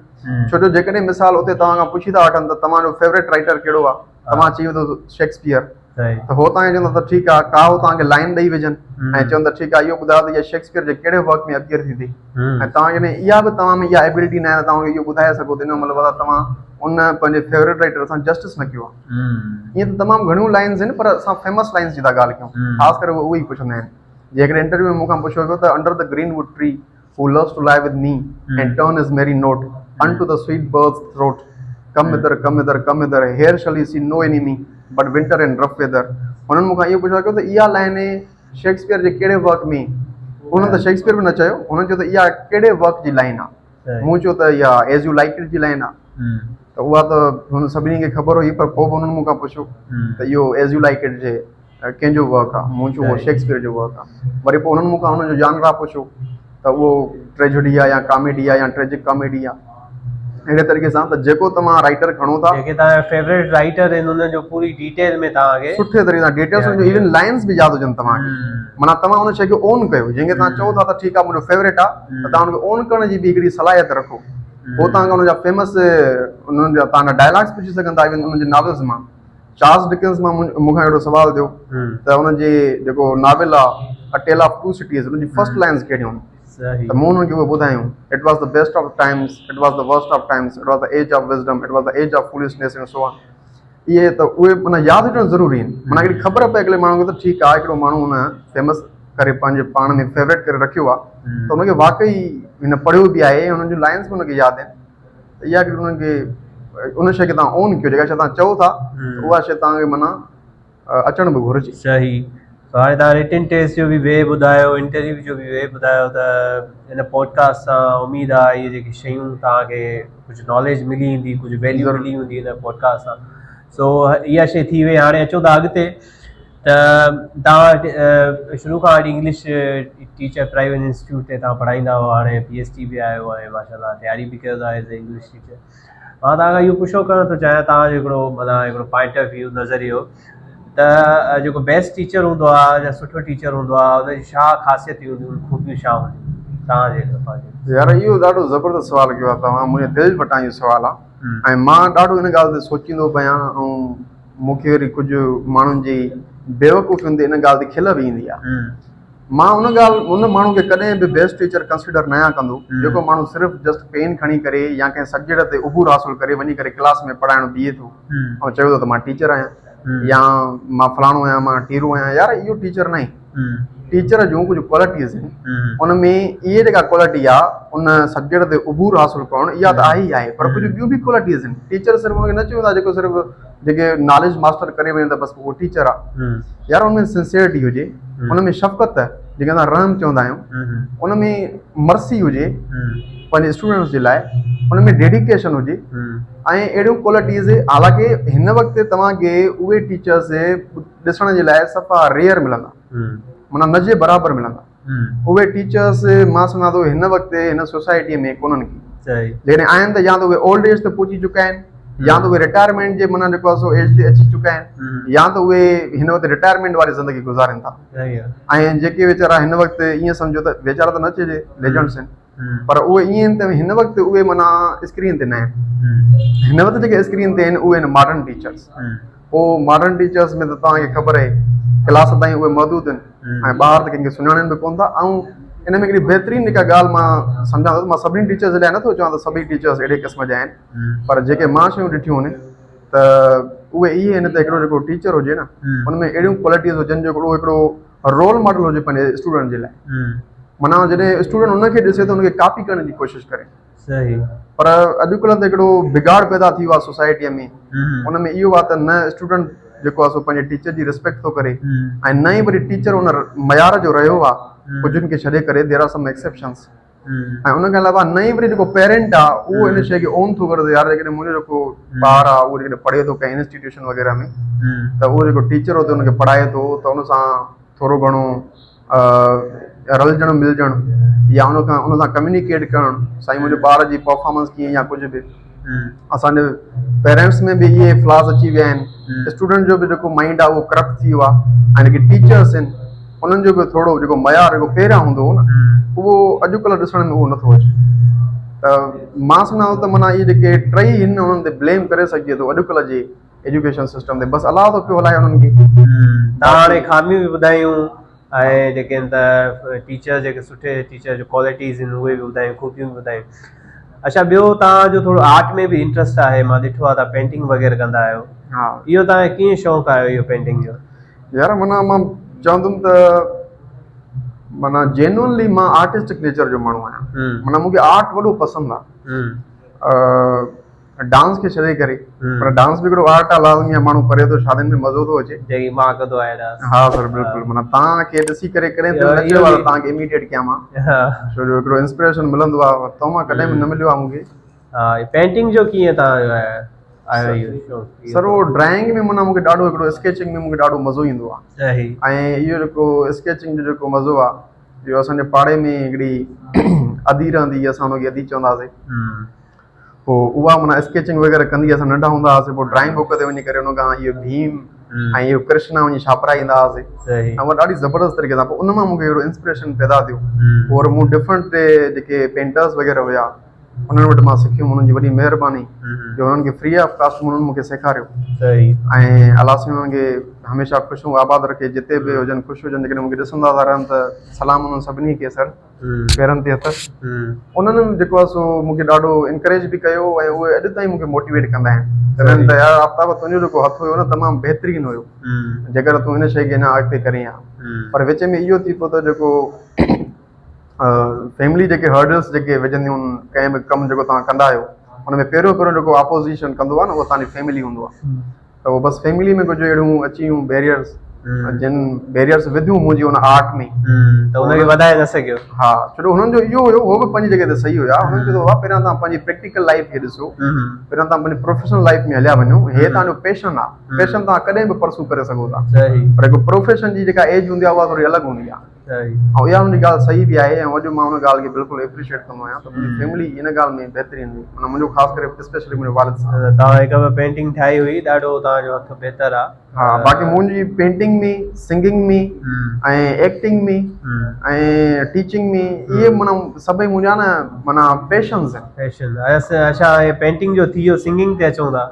ڇو جو جيڪڏهن مثال اتي توهان کان پڇي ٿا وٺن ته توهان جو فيوريٽ رائٽر ڪهڙو آهي توهان چئي وڌو شيڪسپيئر ته هو توهان کي چوندا ته ٺيڪ آهي ڪا هو توهان کي لائن ڏئي وجهن ۽ چون ته ٺيڪ آهي اهو ٻڌايو ته اها شيڪسپيئر جي ڪهڙي ورڪ ۾ اپيئر ٿي ٿي ۽ توهان جڏهن اها به توهان ۾ اها ابلٽي ناهي ته توهان کي اهو ٻڌائي سگهو ته ان جو مطلب آهي توهان ان پنهنجي فيورٽ رائٽر سان جسٽس نه ڪيو آهي ائين ته تمام گهڻيون لائنز آهن پر اسان فيمس لائنز جي ٿا ڳالهه ڪيون خاص ڪري اهي ئي پڇندا آهن جيڪڏهن انٽرويو ۾ مون کان پڇيو ويو ته under the green wood tree who loves to lie with me and turn his merry note unto the sweet bird's throat come hither come hither come hither here shall he see no enemy but winter and rough weather هنن مون کان اهو پڇيو ته اها لائن شيڪسپيئر جي ڪهڙي ورڪ ۾ هنن ته شيڪسپيئر به نه چيو هنن چيو ته اها ڪهڙي ورڪ جي لائن آهي مون چيو ته اها ايز you like it جي لائن آهي ته اها ته هن سڀني کي خبر هئي پر پوء به هنن مون کان پڇيو ته اهو ايز you like it جي ڪنهن جو ورڪ آ؟ مون چيو اهو شيڪسپيئر جو ورڪ آ. وري پوء انهن مون کان ان جو جانرا پڇيو ته اهو ٽريجڊي آ يا ڪاميڊي آ يا ٽريجڪ ڪاميڊي آ. اهڙي طريقي سان ته جيڪو توهان رائيٽر کڻو ٿا. جيڪي توهان جا فيوريٽ رائيٽر آهن انهن جو پوري ڊيٽيل ۾ توهان کي. سٺي طريقي سان ڊيٽيلس ان جو ايون لائنس به ياد هجن توهان کي. معنيٰ توهان ان شيء کي اون ڪيو جنهن کي توهان چئو ٿا ته ٺيڪ آ منهنجو فيوريٽ آ ته توهان ان کي اون ڪرڻ جي به هڪڙي صلاحيت رکو. پوء توهان کان ان جا فيمس انهن جا توهان کان ڊائلاگس پڇي سگهن ٿا ايون انهن جي ناولز مان. چارلس ڊڪنز مان مون کان اهڙو سوال ٿيو ته ان جي جيڪو ناول آ A Tale of Two Cities ان جي فرسٽ لائنز ڪهڙيون آهن؟ ته مون انهن کي اهي ٻڌايون it was the best of times it was the worst of times it was the age of wisdom it was the age of foolishness and so on اهي ته اهي معنيٰ ياد هجڻ ضروري آهن معنيٰ هڪڙي خبر پئي اڳلي ماڻهو کي ته ٺيڪ آهي هڪڙو ماڻهو هن فيمس ڪري پنهنجي پاڻ ۾ فيوريٽ ڪري رکيو آهي ته هن کي واقعي هن پڙهيو به آهي هنن جون لائنس به هن کي ياد آهن ته اها هڪڙي انهن کي ان شيء کي توهان اون ڪيو جيڪا شيء توهان چئو ٿا اها شيء توهان کي معنيٰ اچڻ به گهرجي. صحيح سو هاڻي توهان رٽن ٽيسٽ جو به وي ٻڌايو انٽرويو جو به وي ٻڌايو ته ان پوڊڪاسٽ سان اميد آهي اهي جيڪي شيون توهان کي ڪجهه ناليج ملي ايندي ڪجهه ويليو ملي هوندي ان پوڊڪاسٽ سان سو اها شي ٿي وئي هاڻي اچو ٿا اڳتي ته توهان شروع کان وٺي انگلش ٽيچر پرائيويٽ انسٽيٽيوٽ تي توهان پڙهائيندا هئا هاڻي پي ايس ٽي به آيو آهي ماشاء الله تياري به ڪيو ٿا ايز اي انگلش ٽيچر مان توهان کان اهو پڇڻو ڪرڻ ٿو چاهيان توهان جو هڪڙو معنيٰ هڪڙو پوائنٽ آف ويو نظريو ته جيڪو بيسٽ ٽيچر هوندو آهي يا سٺو ٽيچر هوندو آهي ان جي ڇا خاصيتون هونديون آهن خوبيون ڇا هونديون توهان جي طرفان يار اهو ڏاڍو زبردست سوال ڪيو آهي توهان منهنجي دل وٽان اهو سوال آهي ۽ مان ڏاڍو ان ڳالهه تي سوچيندو به آهيان ۽ مون کي وري ڪجهه ماڻهن جي بيوقوفين تي ان ڳالهه تي کل به ايندي آهي مان ان ڳالهه ان ماڻهو کي ڪڏهن به بيسٽ ٽيچر ڪنسيڊر ناهيان ڪندو جيڪو ماڻهو صرف جسٽ پين کڻي ڪري يا ڪنهن سبجيڪٽ تي عبور حاصل ڪري وڃي ڪري ڪلاس ۾ پڙهائڻ بيهي ٿو ۽ چوي ٿو ته مان ٽيچر آهيان يا مان فلاڻو آهيان مان ٽيرو آهيان يار اهو ٽيچر ناهي ٽيچر جون ڪجهه ڪوالٽيز آهن ان ۾ اهي جيڪا ڪوالٽي آهي ان سبجيڪٽ تي عبور حاصل ڪرڻ اها ته آهي ئي آهي پر ڪجهه ٻيون به ڪوالٽيز آهن ٽيچر صرف ان کي نه چوندا جيڪو صرف جيڪي ناليج ماسٽر ڪري وڃي ته بس اهو ٽيچر آهي يار ان ۾ سنسيئرٽي هجي ان ۾ شفقت جيڪي اسان رحم چوندا آهيون ان ۾ مرسي هجي پنهنجي اسٽوڊنٽس جي لاء ان ۾ ڊيڊيڪيشن هجي ۽ اهڙيون ڪوالٽيز حالانڪه هن وقت توهان کي اهي ٽيچرس ڏسڻ جي لاء صفا ريئر ملندا معنيٰ نه جي برابر ملندا اهي ٽيچرس مان سمجهان ٿو هن وقت هن سوسائٽي ۾ ڪونهن ڪي جيڪڏهن آهن ته يا ته اهي اولڊ ايج تي پهچي چڪا آهن يا ته اهي رٽائرمينٽ جي معنيٰ جيڪو آهي سو ايج تي اچي چڪا آهن يا ته اهي هن وقت رٽائرمينٽ واري زندگي گذارين ٿا ۽ جيڪي ويچارا هن وقت ائين سمجهو ته ويچارا ته نه چئجي ليجنڊس آهن پر اهي ائين آهن ته هن وقت اهي معنيٰ اسڪرين تي نه آهن هن وقت جيڪي اسڪرين تي آهن اهي آهن ماڊرن ٽيچرس پوء ماڊرن ٽيچرس ۾ ته توهان کي خبر آهي ڪلاس تائين اهي محدود آهن ۽ ٻاهر ته ڪنهن کي سڃاڻين به ڪونه ٿا ۽ ان ۾ هڪڙي بهترين جيڪا ڳالهه مان سمجهان ٿو مان سڀني ٽيچرس لاء نٿو چوان ته سڀئي ٽيچرس اهڙي قسم جا آهن پر جيڪي مان شيون ڏٺيون آهن ته اهي اهي آهن ته هڪڙو جيڪو ٽيچر هجي نه ان ۾ اهڙيون ڪوالٽيز هجن جو هڪڙو هڪڙو رول ماڊل هجي پنهنجي اسٽوڊنٽ جي لاء معنيٰ جڏهن اسٽوڊنٽ ان کي ڏسي ته ان کي ڪاپي ڪرڻ جي ڪوشش ڪري صحيح پر اڄڪلهه ته هڪڙو بگاڙ پيدا ٿي ويو آهي سوسائٽيء ۾ ان ۾ اهو آهي ته نه اسٽوڊنٽ جيڪو آهي سو پنهنجي ٽيچر جي ريسپيڪٽ ٿو ڪري ۽ نه ئي وري ٽيچر ان معيار جو رهيو آهي ڪجهن کي ڇڏي ڪري دير آر سم ايڪسيپشنس ۽ ان کان علاوه نه ئي وري جيڪو پيرنٽ آهي اهو ان شيء کي اون ٿو ڪري ته يار جيڪڏهن منهنجو جيڪو ٻار آهي اهو جيڪڏهن پڙهي ٿو ڪنهن انسٽيٽيوشن وغيره ۾ ته اهو جيڪو ٽيچر اتي ان کي پڙهائي ٿو ته ان سان ٿورو گهڻو رلجڻ ملجڻ يا ان کان ان سان ڪميونيڪيٽ ڪرڻ سائين منهنجي ٻار جي پرفارمنس ڪيئن يا ڪجهه به اسان جي پيرنٽس ۾ به اهي فلاز اچي ويا آهن اسٽوڊنٽ جو به جيڪو مائنڊ آهي اهو ڪرپٽ ٿي ويو آهي ۽ جيڪي ٽيچرس آهن انهن جو به ٿورو جيڪو معيار جيڪو پهريان هوندو هو نه اهو اڄڪلهه ڏسڻ ۾ اهو نٿو اچي ته مان سمجهان ٿو ته معنيٰ اهي جيڪي ٽئي آهن انهن تي بليم ڪري سگهجي ٿو اڄڪلهه جي ايجوڪيشن سسٽم تي بس الله ٿو پيو هلائي انهن کي. توهان هاڻي خاميون به ٻڌايون ۽ جيڪي آهن ته ٽيچر جيڪي سٺي ٽيچر جو ڪوالٽيز آهن اهي به ٻڌايون خوبيون به ٻڌايون اڇا ٻيو توهان جو ٿورو آرٽ ۾ به انٽرسٽ آهي مان ڏٺو آهي توهان پينٽنگ وغيره ڪندا آهيو ها اهو توهان کي ڪيئن شوق آيو اهو پينٽنگ جو يار معنيٰ مان چوندم ته معنيٰ جينونلي مان آرٽسٽڪ نيچر جو ماڻهو آهيان معنيٰ مونکي آرٽ وڏو پسند آهي ڊانس کي ڇڏي ڪري پر ڊانس به هڪڙو آرٽ آ لازمي آ ماڻهو ڪري ٿو شادين ۾ مزو ٿو اچي جيڪي مان ڪندو آهيان ڊانس ها سر بلڪل معنيٰ توهان کي ڏسي ڪري ڪڏهن دل نه چيو آ ته توهان کي اميٽيٽ ڪيان مان ڇو جو هڪڙو انسپريشن ملندو آ تو مان ڪڏهن به نه مليو آ مون کي ها پينٽنگ جو ڪيئن توهان جو آيو اهو شوق سر اهو ڊرائنگ ۾ معنيٰ مون کي ڏاڍو هڪڙو اسڪيچنگ ۾ مون کي ڏاڍو مزو ايندو آ صحيح ۽ اهو جيڪو اسڪيچنگ جو جيڪو مزو آ اهو اسان جي پاڙي ۾ هڪڙي ادي رهندي هئي اسان ان کي ادي چوندا هئاسين پوء اها معنيٰ اسڪيچنگ وغيره ڪندي اسان ننڍا هوندا هئاسين پوء ڊرائنگ بڪ تي وڃي ڪري ان کان اهو ڀيم ۽ اهو ڪرشنا وڃي ڇاپرائي ايندا هئاسين ۽ اها ڏاڍي زبردست طريقي سان پوء ان مان مون کي اهڙو انسپريشن پيدا ٿيو پوء وري مون ڊفرنٽ جيڪي پينٽرس وغيره هيا انهن وٽ مان سکيم انهن جي وڏي مهرباني جو انهن کي فري آف ڪاسٽ انهن مون کي سيکاريو ۽ الله سائين انهن کي هميشه خوش آباد رکي جتي به هجن خوش هجن جيڪڏهن مون کي ڏسندا ٿا رهن ته سلام انهن سڀني کي سر. پيرن تي هٿ انهن جيڪو آهي سو مون کي ڏاڍو انڪريج به ڪيو ۽ اهي اڄ تائين مون کي موٽيويٽ ڪندا آهن چوندا آهن ته يار آفتاب تنهنجو جيڪو هٿ هيو نه تمام بهترين هيو جيڪر تون هن شيء کي اڃا اڳتي ڪرين ها پر وچ ۾ اهو ٿي پيو ته جيڪو فيملي جيڪي هرڊلس جيڪي وجهنديون آهن ڪنهن به ڪم جيڪو توهان ڪندا آهيو ان ۾ پهريون پهريون جيڪو اپوزيشن ڪندو آهي نه اهو توهان جي فيملي هوندو آهي ته اهو بس فيملي ۾ ڪجهه اهڙيون اچي ويون بيريئرس جن بيريئرس وڌيون منهنجي ان آرٽ ۾ ته ان کي وڌائي نه سگهيو ها ڇو جو هنن جو اهو هيو هو به پنهنجي جڳهه تي صحيح هيا هنن چيو بابا پهريان توهان پنهنجي پريڪٽيڪل لائف کي ڏسو پهريان توهان پنهنجي پروفيشنل لائف ۾ هليا وڃو هي توهان جو پيشن آهي پيشن توهان ڪڏهن به پرسو ڪري سگهو ٿا پر هڪ پروفيشن جي جيڪا ايج هوندي آهي اها ٿوري الڳ هوندي آهي ۽ اها هن جي ڳالهه صحيح به آهي ۽ اڄ مان ان ڳالهه کي بلڪل ايپريشيٽ ڪندو آهيان ته منهنجي فيملي ان ڳالهه ۾ بهترين هئي معنيٰ منهنجو خاص ڪري اسپيشلي منهنجو والد صاحب. توهان هڪ ٻه پينٽنگ ٺاهي هئي ڏاڍو توهان جو هٿ بهتر آ. ها باقي منهنجي پينٽنگ ۾ سنگنگ ۾ ۽ ايڪٽنگ ۾ ۽ ٽيچنگ ۾ اهي معنيٰ سڀئي منهنجا نه معنيٰ پيشنز آهن. پيشن اڇا هي پينٽنگ جو ٿي ويو سنگنگ تي اچون ٿا.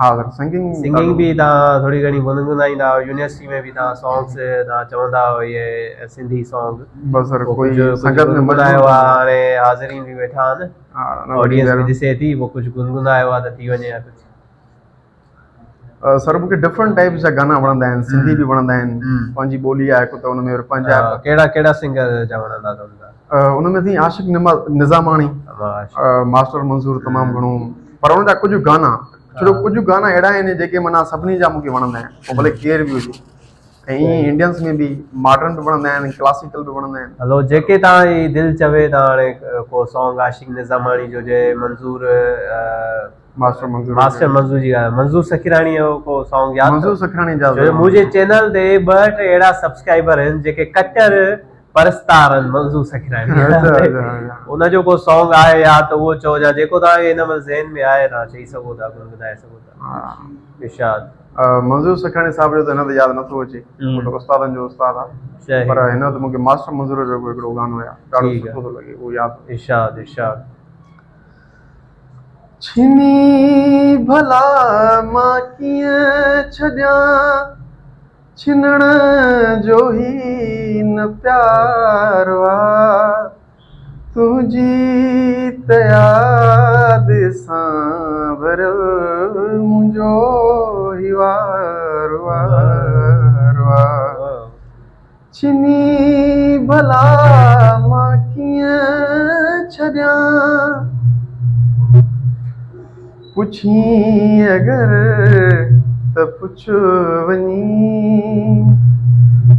ها سر سنگنگ سنگنگ به توهان ٿوري گهڻي گنگنائيندا آهيو يونيورسٽي ۾ به توهان سانگس توهان چوندا آهيو اهي سنڌي سانگ بس سر ڪوئي سنگت ۾ گنگنايو آهي هاڻي حاضرين به ويٺا آهن آڊينس به ڏسي ٿي پوء ڪجهه گنگنايو آهي ته ٿي وڃي ها ڪجهه. سر مونکي ڊفرنٽ ٽائپس جا گانا وڻندا آهن سنڌي به وڻندا آهن پنهنجي ٻولي آهي هڪ ته ان ۾ وري پنهنجا ڪهڙا ڪهڙا سنگر جا وڻندا اٿو ان ۾ سائين عاشق نظاماڻي ماسٽر منظور تمام گهڻو پر ان جا ڪجهه گانا ڇو جو ڪجهه گانا اهڙا آهن جيڪي معنيٰ سڀني جا مونکي وڻندا آهن پوء ڀلي ڪير به هجي ۽ ائين انڊينس ۾ به ماڊرن به وڻندا آهن ڪلاسيڪل به وڻندا آهن. هلو جيڪي توهان جي دل چوي ته هاڻي ڪو سانگ عاشق نظاماڻي جو جي منظور ماسٽر منظور ماسٽر منظور جي ڳالهه منظور سکراڻي جو ڪو سانگ ياد منظور سکراڻي جا منهنجي چينل تي ٻه ٽي اهڙا سبسڪرائبر آهن جيڪي ڪٽر پرستار آهن منظور سکراڻي ان جو ڪو سانگ آهي ياد ته اهو چئو يا جيڪو توهان کي هن مهل ذهن ۾ آهي توهان چئي سگهو ٿا گنگنائي سگهو ٿا ارشاد. منظور سکراڻي صاحب جو ته هن ته ياد نٿو اچي هو ته استادن جو استاد آهي پر هن وقت مونکي ماسٽر منظور جو هڪڙو گانو آهي ڏاڍو سٺو ٿو لڳي اهو ياد. ارشاد ارشاد. ڇني ڀلا مان ڪيئن ڇڏيان ڇنڻ جو هي نه پيار آ تنهنجي ته ياد سان ڀريل منهنجو هي وار وار آ ڇني ڀلا مان ڪيئن ڇڏيان پڇين اگر ته پڇ وڃي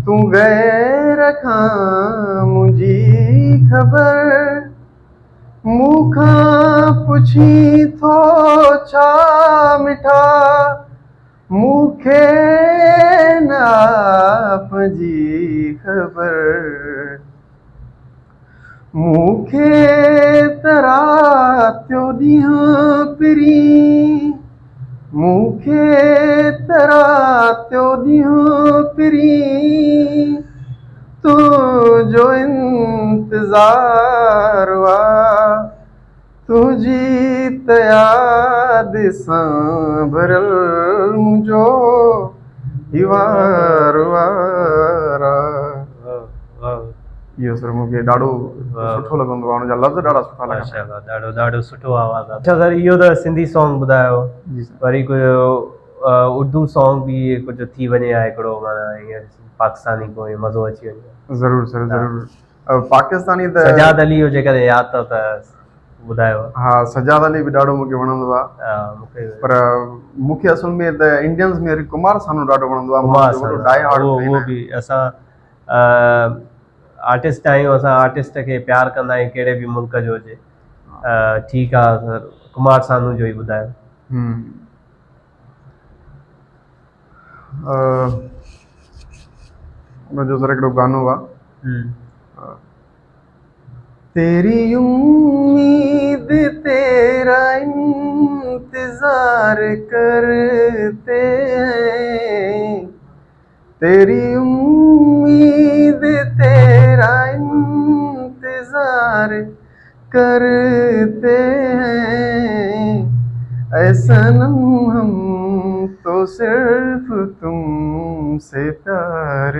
تون غير کان منهنجي خبر مون کان پڇين ٿو ڇا مٺا مون کي نه آ پنهنجي خبر مون کي ته رات جو ڏينهن پرين مون کي ته رات جو ڏينهن پرين تنهنجو انتظار آ تنهنجي ته ياد سان ڀريل منهنجو هي وار وار آ. اهو سر مون کي ڏاڍو سٺو لڳندو آهي ان جا لفظ ڏاڍا سٺا لڳندا آهن. ماشاءالله ڏاڍو ڏاڍو سٺو آواز آ. اڇا سر اهو ته سنڌي سانگ ٻڌايو جي سر. وري ڪجهه اردو سانگ به ڪجهه ٿي وڃي ها هڪڙو معنيٰ ائين پاڪستاني ڪو ائين مزو اچي وڃي ها. ضرور سر ضرور پاڪستاني ته سجاد علي جو جيڪڏهن ياد اٿو ته ٻڌايو. ها سجاد علي به ڏاڍو مونکي وڻندو آ پر مونکي اصل ۾ ته انڊينز ۾ وري ڪمار سانو ڏاڍو وڻندو آ ڪمار سانو ڊائي هارڊ اهو به اسان آرٽسٽ آهيون اسان آرٽسٽ کي پيار ڪندا آهيون ڪهڙي به ملڪ جو هجي ٺيڪ آ سر ڪمار سانو جو ئي ٻڌايو. ان جو سر هڪڙو گانو آ تيري اميد تيرا انتظار ڪرتي هين تيري اميد تيرا انتظار ڪرتي هين اي صنم هم تو صرف تم سي پيار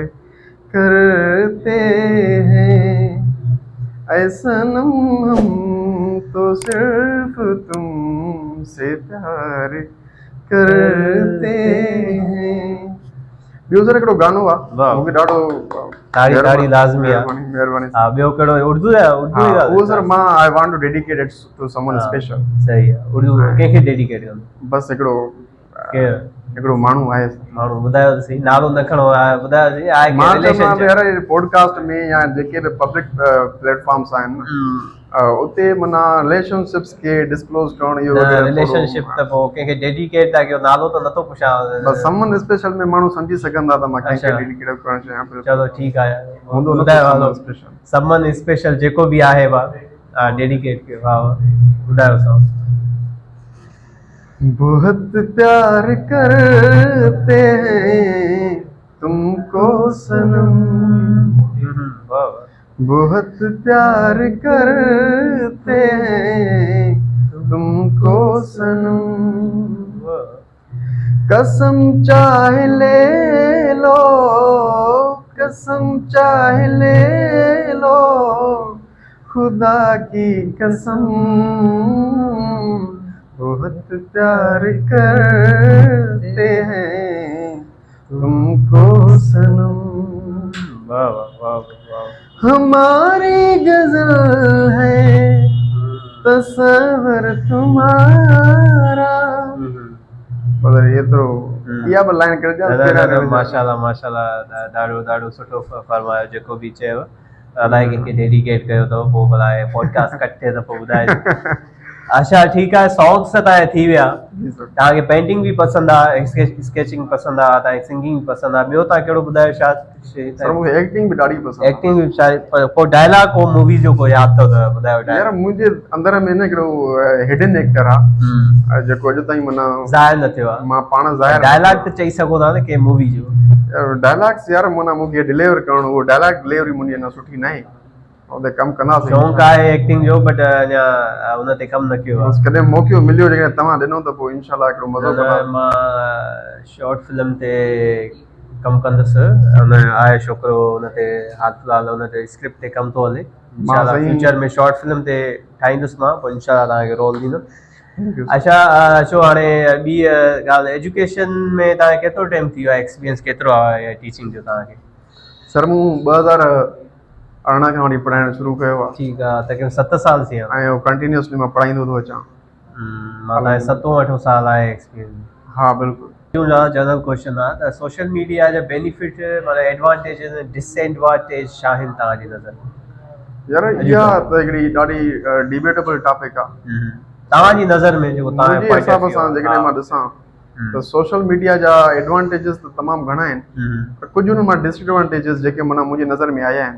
ڪرتي هين اي صنم هم تو صرف تم سي پيار ڪرتي هين. ٻيو سر هڪڙو گانو آ مون کي ڏاڍو تاڙي تاڙي لازمي آ. مهرباني. ها ٻيو ڪهڙو اردو يا اردو ئي اهو سر مان I want to dedicate it to someone special. صحيح آ. اردو ڪنهن کي ڊيڊيڪيٽ ڪندو؟ بس هڪڙو ڪير هڪڙو ماڻهو آهي. ماڻهو ٻڌايو ته سهي، نالو نه کڻو آهي، ٻڌايو سهي آهي ڪي رليشن مان يار پوڊڪاسٽ ۾ يا جيڪي به پبلڪ پليٽ فارمز آهن اتي معنيٰ رليشن شپس کي ڊسڪلوز ڪرڻ اهو وغيره رليشن شپ ته پوء ڪنهن کي ڊيڊيڪيٽ ٿا ڪيو نالو ته نٿو پڇان. بس سمون اسپيشل ۾ ماڻهو سمجهي سگهندا ته مان ڪنهن کي ڊيڊيڪيٽ ڪرڻ چاهيان پيو. چلو ٺيڪ آهي هوندو ٻڌايو هلو سمون اسپيشل جيڪو به آهي وا ڊيڊيڪيٽ ڪيو. ها ٻڌايو سائين. بهت پيار ڪرتي هين تم ڪو صنم بهت پيار ڪرتي هين تم ڪو صنم قسم چاهي لي لو قسم چاهي لي لو خدا ڪي قسم بهت پيار ڪرتي هين تم ڪو صنم واه واه واه واه هماري غزل هي تصور تمهارا. مطلب ايترو اها به لائن ڪري ڏيان. ماشاءالله ماشاءالله ڏاڍو ڏاڍو سٺو فرمايو جيڪو به چيو الائي ڪنهن کي ڊيڊيڪيٽ ڪيو اٿو پوء ڀلا هي پوڊڪاسٽ ڪٽ ٿئي ته پوء ٻڌائجو. اڇا ٺيڪ آهي سانگس ته تان ٿي ويا توهان کي پينٽنگ به پسند آهي اسڪيچنگ پسند آهي توهان کي سنگنگ به پسند آهي ٻيو توهان ڪهڙو ٻڌايو شايد سر مون کي ايڪٽنگ به ڏاڍي پسند آهي. ايڪٽنگ به شايد پر ڪو ڊائلاگ ڪو مووي جو ڪو ياد اٿو ته ٻڌايو ڊائلاگ. يار منهنجي اندر ۾ نه هڪڙو هڊن ايڪٽر آهي جيڪو اڄ تائين معنيٰ ظاهر نه ٿيو آهي. مان پاڻ ظاهر ڊائلاگ ته چئي سگهو ٿا نه ڪنهن مووي جو. يار ڊائلاگس يار معنيٰ مون کي ڊليور ڪرڻ اهو ڊائلاگ ڊليوري منهنجي اڃا سٺي ناهي ان تي ڪم ڪنداسين. شوق آهي ايڪٽنگ جو بٽ اڃا ان تي ڪم نه ڪيو آهي. بس ڪڏهن موقعو مليو جيڪڏهن توهان ڏنو ته پوء انشاء الله هڪڙو مزو ڪنداسين. مان شارٽ فلم تي ڪم ڪندس ان آهي ڇوڪرو ان تي حال في الحال ان تي اسڪرپٽ تي ڪم ٿو هلي انشاء الله فيوچر ۾ شارٽ فلم تي ٺاهيندس مان پوء انشاء الله توهان کي رول ڏيندس. اڇا اچو هاڻي ٻي ڳالهه ايجوڪيشن ۾ توهان کي ڪيترو ٽائيم ٿي ويو آهي ايڪسپيرينس ڪيترو آهي ٽيچنگ جو توهان کي؟ سر مون 2018 کان وٺي پڙهائڻ شروع ڪيو آهي. ٺيڪ آهي تقريبن 7 سال ٿي ويا. ۽ ڪنٽينيوسلي مان پڙهائيندو ٿو اچان. معنيٰ ستون اٺون سال آهي ايڪسپيرينس. ها بلڪل. جنرل ڪوئسچن آهي ته سوشل ميڊيا جا بينيفٽ معنيٰ ايڊوانٽيجز ۽ ڊس ايڊوانٽيج ڇا آهن توهان جي نظر ۾؟ يار اها ته هڪڙي ڏاڍي ڊبيٽيبل ٽاپڪ آهي. توهان جي نظر ۾ جيڪو توهان منهنجي حساب سان جيڪڏهن مان ڏسان ته سوشل ميڊيا جا ايڊوانٽيجز ته تمام گهڻا آهن پر ڪجهه انهن مان ڊس ايڊوانٽيجز جيڪي معنيٰ منهنجي نظر ۾ آيا آهن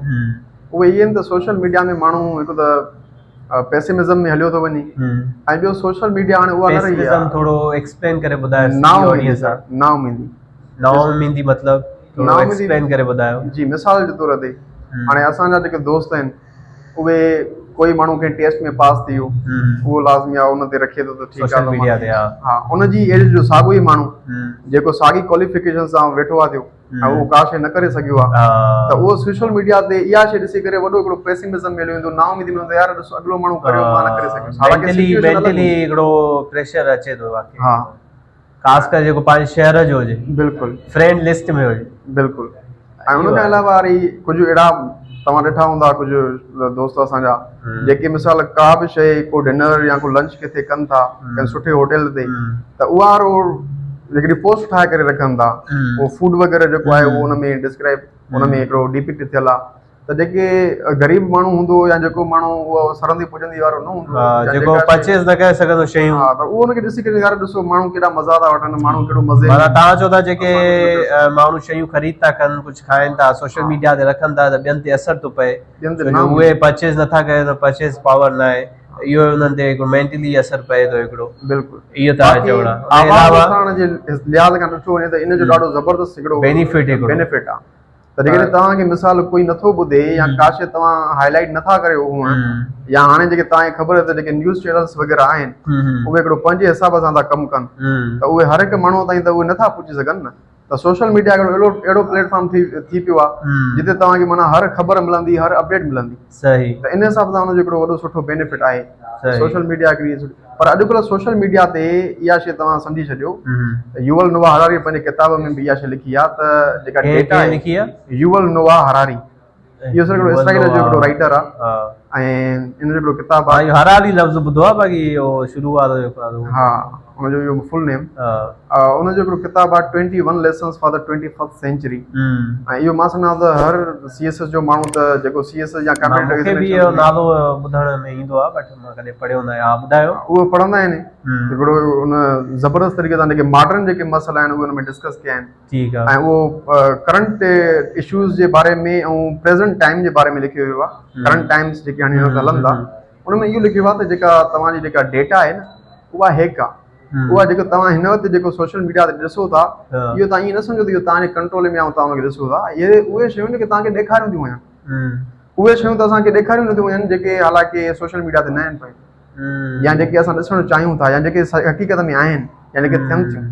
اهي اهي آهن ته سوشل ميڊيا ۾ ماڻهو هڪ ته پيسيمزم ۾ هليو ٿو وڃي ۽ ٻيو سوشل ميڊيا هاڻي اها نه رهي آهي. ٿورو ايڪسپلين ڪري ٻڌايو نا اميدي سر نا اميدي. نا اميدي مطلب ٿورو ايڪسپلين ڪري ٻڌايو. جي مثال جي طور تي هاڻي اسان جا جيڪي دوست آهن اهي ڪوئي ماڻهو ڪنهن ٽيسٽ ۾ پاس ٿي ويو اهو لازمي آهي ان تي رکي ٿو ته ٺيڪ آهي ميڊيا تي ها ان جي ايج جو ساڳيو ئي ماڻهو جيڪو ساڳي ڪواليفڪيشن سان ويٺو آهي ٿيو ۽ اهو ڪا شيء نه ڪري سگهيو آهي ته اهو سوشل ميڊيا تي اها شيء ڏسي ڪري وڏو هڪڙو پيسيمزم ملي ويندو نا اميدي ملندو يار ڏس اڳلو ماڻهو ڪريو مان نه ڪري سگهيس حالانڪه سچويشن الڳ مينٽلي هڪڙو پريشر اچي ٿو واقعي ها خاص ڪري جيڪو پنهنجي شهر جو هجي بلڪل فرينڊ لسٽ ۾ هجي بلڪل ۽ ان کان علاوه وري ڪجهه اهڙا توهان ڏٺا هوندا ڪجهه دوست اسان جا جيڪي مثال ڪا به شيء ڪو ڊنر يا ڪو لنچ ڪٿي ڪن ٿا ڪنهن سٺي هوٽل تي ته اها هڪڙي پوسٽ ٺاهي ڪري رکن ٿا اهو فوڊ وغيره جيڪو آهي اهو ان ۾ ڊسڪرائب ان ۾ هڪڙو ڊپڪٽ ٿيل آهي ته جيڪي غريب ماڻهو هوندو يا جيڪو ماڻهو اهو سرندي پڄندي وارو نه هوندو جيڪو پرچيز نه ڪري سگهندو شيون ها ته اهو ان کي ڏسي ڪري يار ڏسو ماڻهو ڪيڏا مزا ٿا وٺن ماڻهو ڪيڏو مزي معنيٰ توهان چئو ٿا جيڪي ماڻهو شيون خريد ٿا ڪن ڪجهه کائن ٿا سوشل ميڊيا تي رکن ٿا ته ٻين تي اثر ٿو پئي ٻين تي نه اهي پرچيز نٿا ڪري ته پرچيز پاور نه آهي اهو انهن تي هڪڙو مينٽلي اثر پئي ٿو هڪڙو بلڪل اهو توهان جو چوڻ آهي آواز اٿارڻ جي لحاظ کان ڏٺو وڃي ته ان جو ڏاڍو زبردست هڪڙو بينيفٽ هڪڙو بينيفٽ آهي ته جيڪڏهن توهان کي مثال ڪوئي نٿو ٻڌي يا ڪا شيء توهان هائي لائيٽ نٿا ڪريو هونئن يا هاڻي جيڪي توهان کي خبر ته جيڪي نيوز چينلز وغيره آهن اهي هڪڙو پنهنجي حساب سان ٿا ڪم ڪن ته اهي هر هڪ ماڻهو تائين ته اهي نٿا پهچي سگهن نه. ته سوشل ميڊيا هڪڙو اهڙو اهڙو پليٽ فارم ٿي ٿي پيو آهي جتي توهان کي معنيٰ هر خبر ملندي هر اپڊيٽ ملندي صحيح ته ان حساب سان ان جو هڪڙو وڏو سٺو بينيفٽ آهي سوشل ميڊيا هڪڙي پر اڄڪلهه سوشل ميڊيا تي اها شي توهان سمجهي ڇڏيو ته يوول نووا هراري پنهنجي ڪتاب ۾ به اها شي لکي آهي ته جيڪا ڊيٽا لکي آهي يوول نووا هراري اهو سر هڪڙو اسرائيل جو هڪڙو رائيٽر آهي ۽ ان جو هڪڙو ڪتاب آهي اهو هراري لفظ ٻڌو آهي باقي اهو شروع وارو جيڪو آهي ها ان جو اهو فل نيم ان جو هڪڙو ڪتاب آهي 21 lessons for the 21st century ۽ اهو مان سمجهان ٿو هر سي ايس ايس جو ماڻهو ته جيڪو سي ايس ايس يا ڪمپيوٽر مون کي به اهو نالو ٻڌڻ ۾ ايندو آهي بٽ مان ڪڏهن پڙهيو نه آهي ها ٻڌايو اهو پڙهندا آهن هڪڙو ان زبردست طريقي سان جيڪي ماڊرن جيڪي مسئلا آهن اهي ان ۾ ڊسڪس ڪيا آهن ٺيڪ آ. ۽ اهو ڪرنٽ اشوز جي باري ۾ ۽ پريزنٽ ٽائيم جي باري ۾ لکيو ويو آهي ڪرنٽ ٽائيمز جيڪي هاڻي هن وقت هلن ٿا ان ۾ اهو لکيو آهي ته جيڪا توهان جي جيڪا ڊيٽا آهي نه اها هيڪ آهي اها جيڪو توهان هن وقت جيڪو سوشل ميڊيا تي ڏسو ٿا اهو توهان ائين نه سمجهو ته اهو توهان جي ڪنٽرول ۾ آهي توهان ان کي ڏسو ٿا اهي اهي شيون جيڪي توهان کي ڏيکاريون ٿيون وڃن اهي شيون ته اسان کي ڏيکاريون نٿيون وڃن جيڪي حالانڪه سوشل ميڊيا تي نه آهن پيون يا جيڪي اسان ڏسڻ چاهيون ٿا يا جيڪي حقيقت ۾ آهن يا جيڪي ٿين ٿيون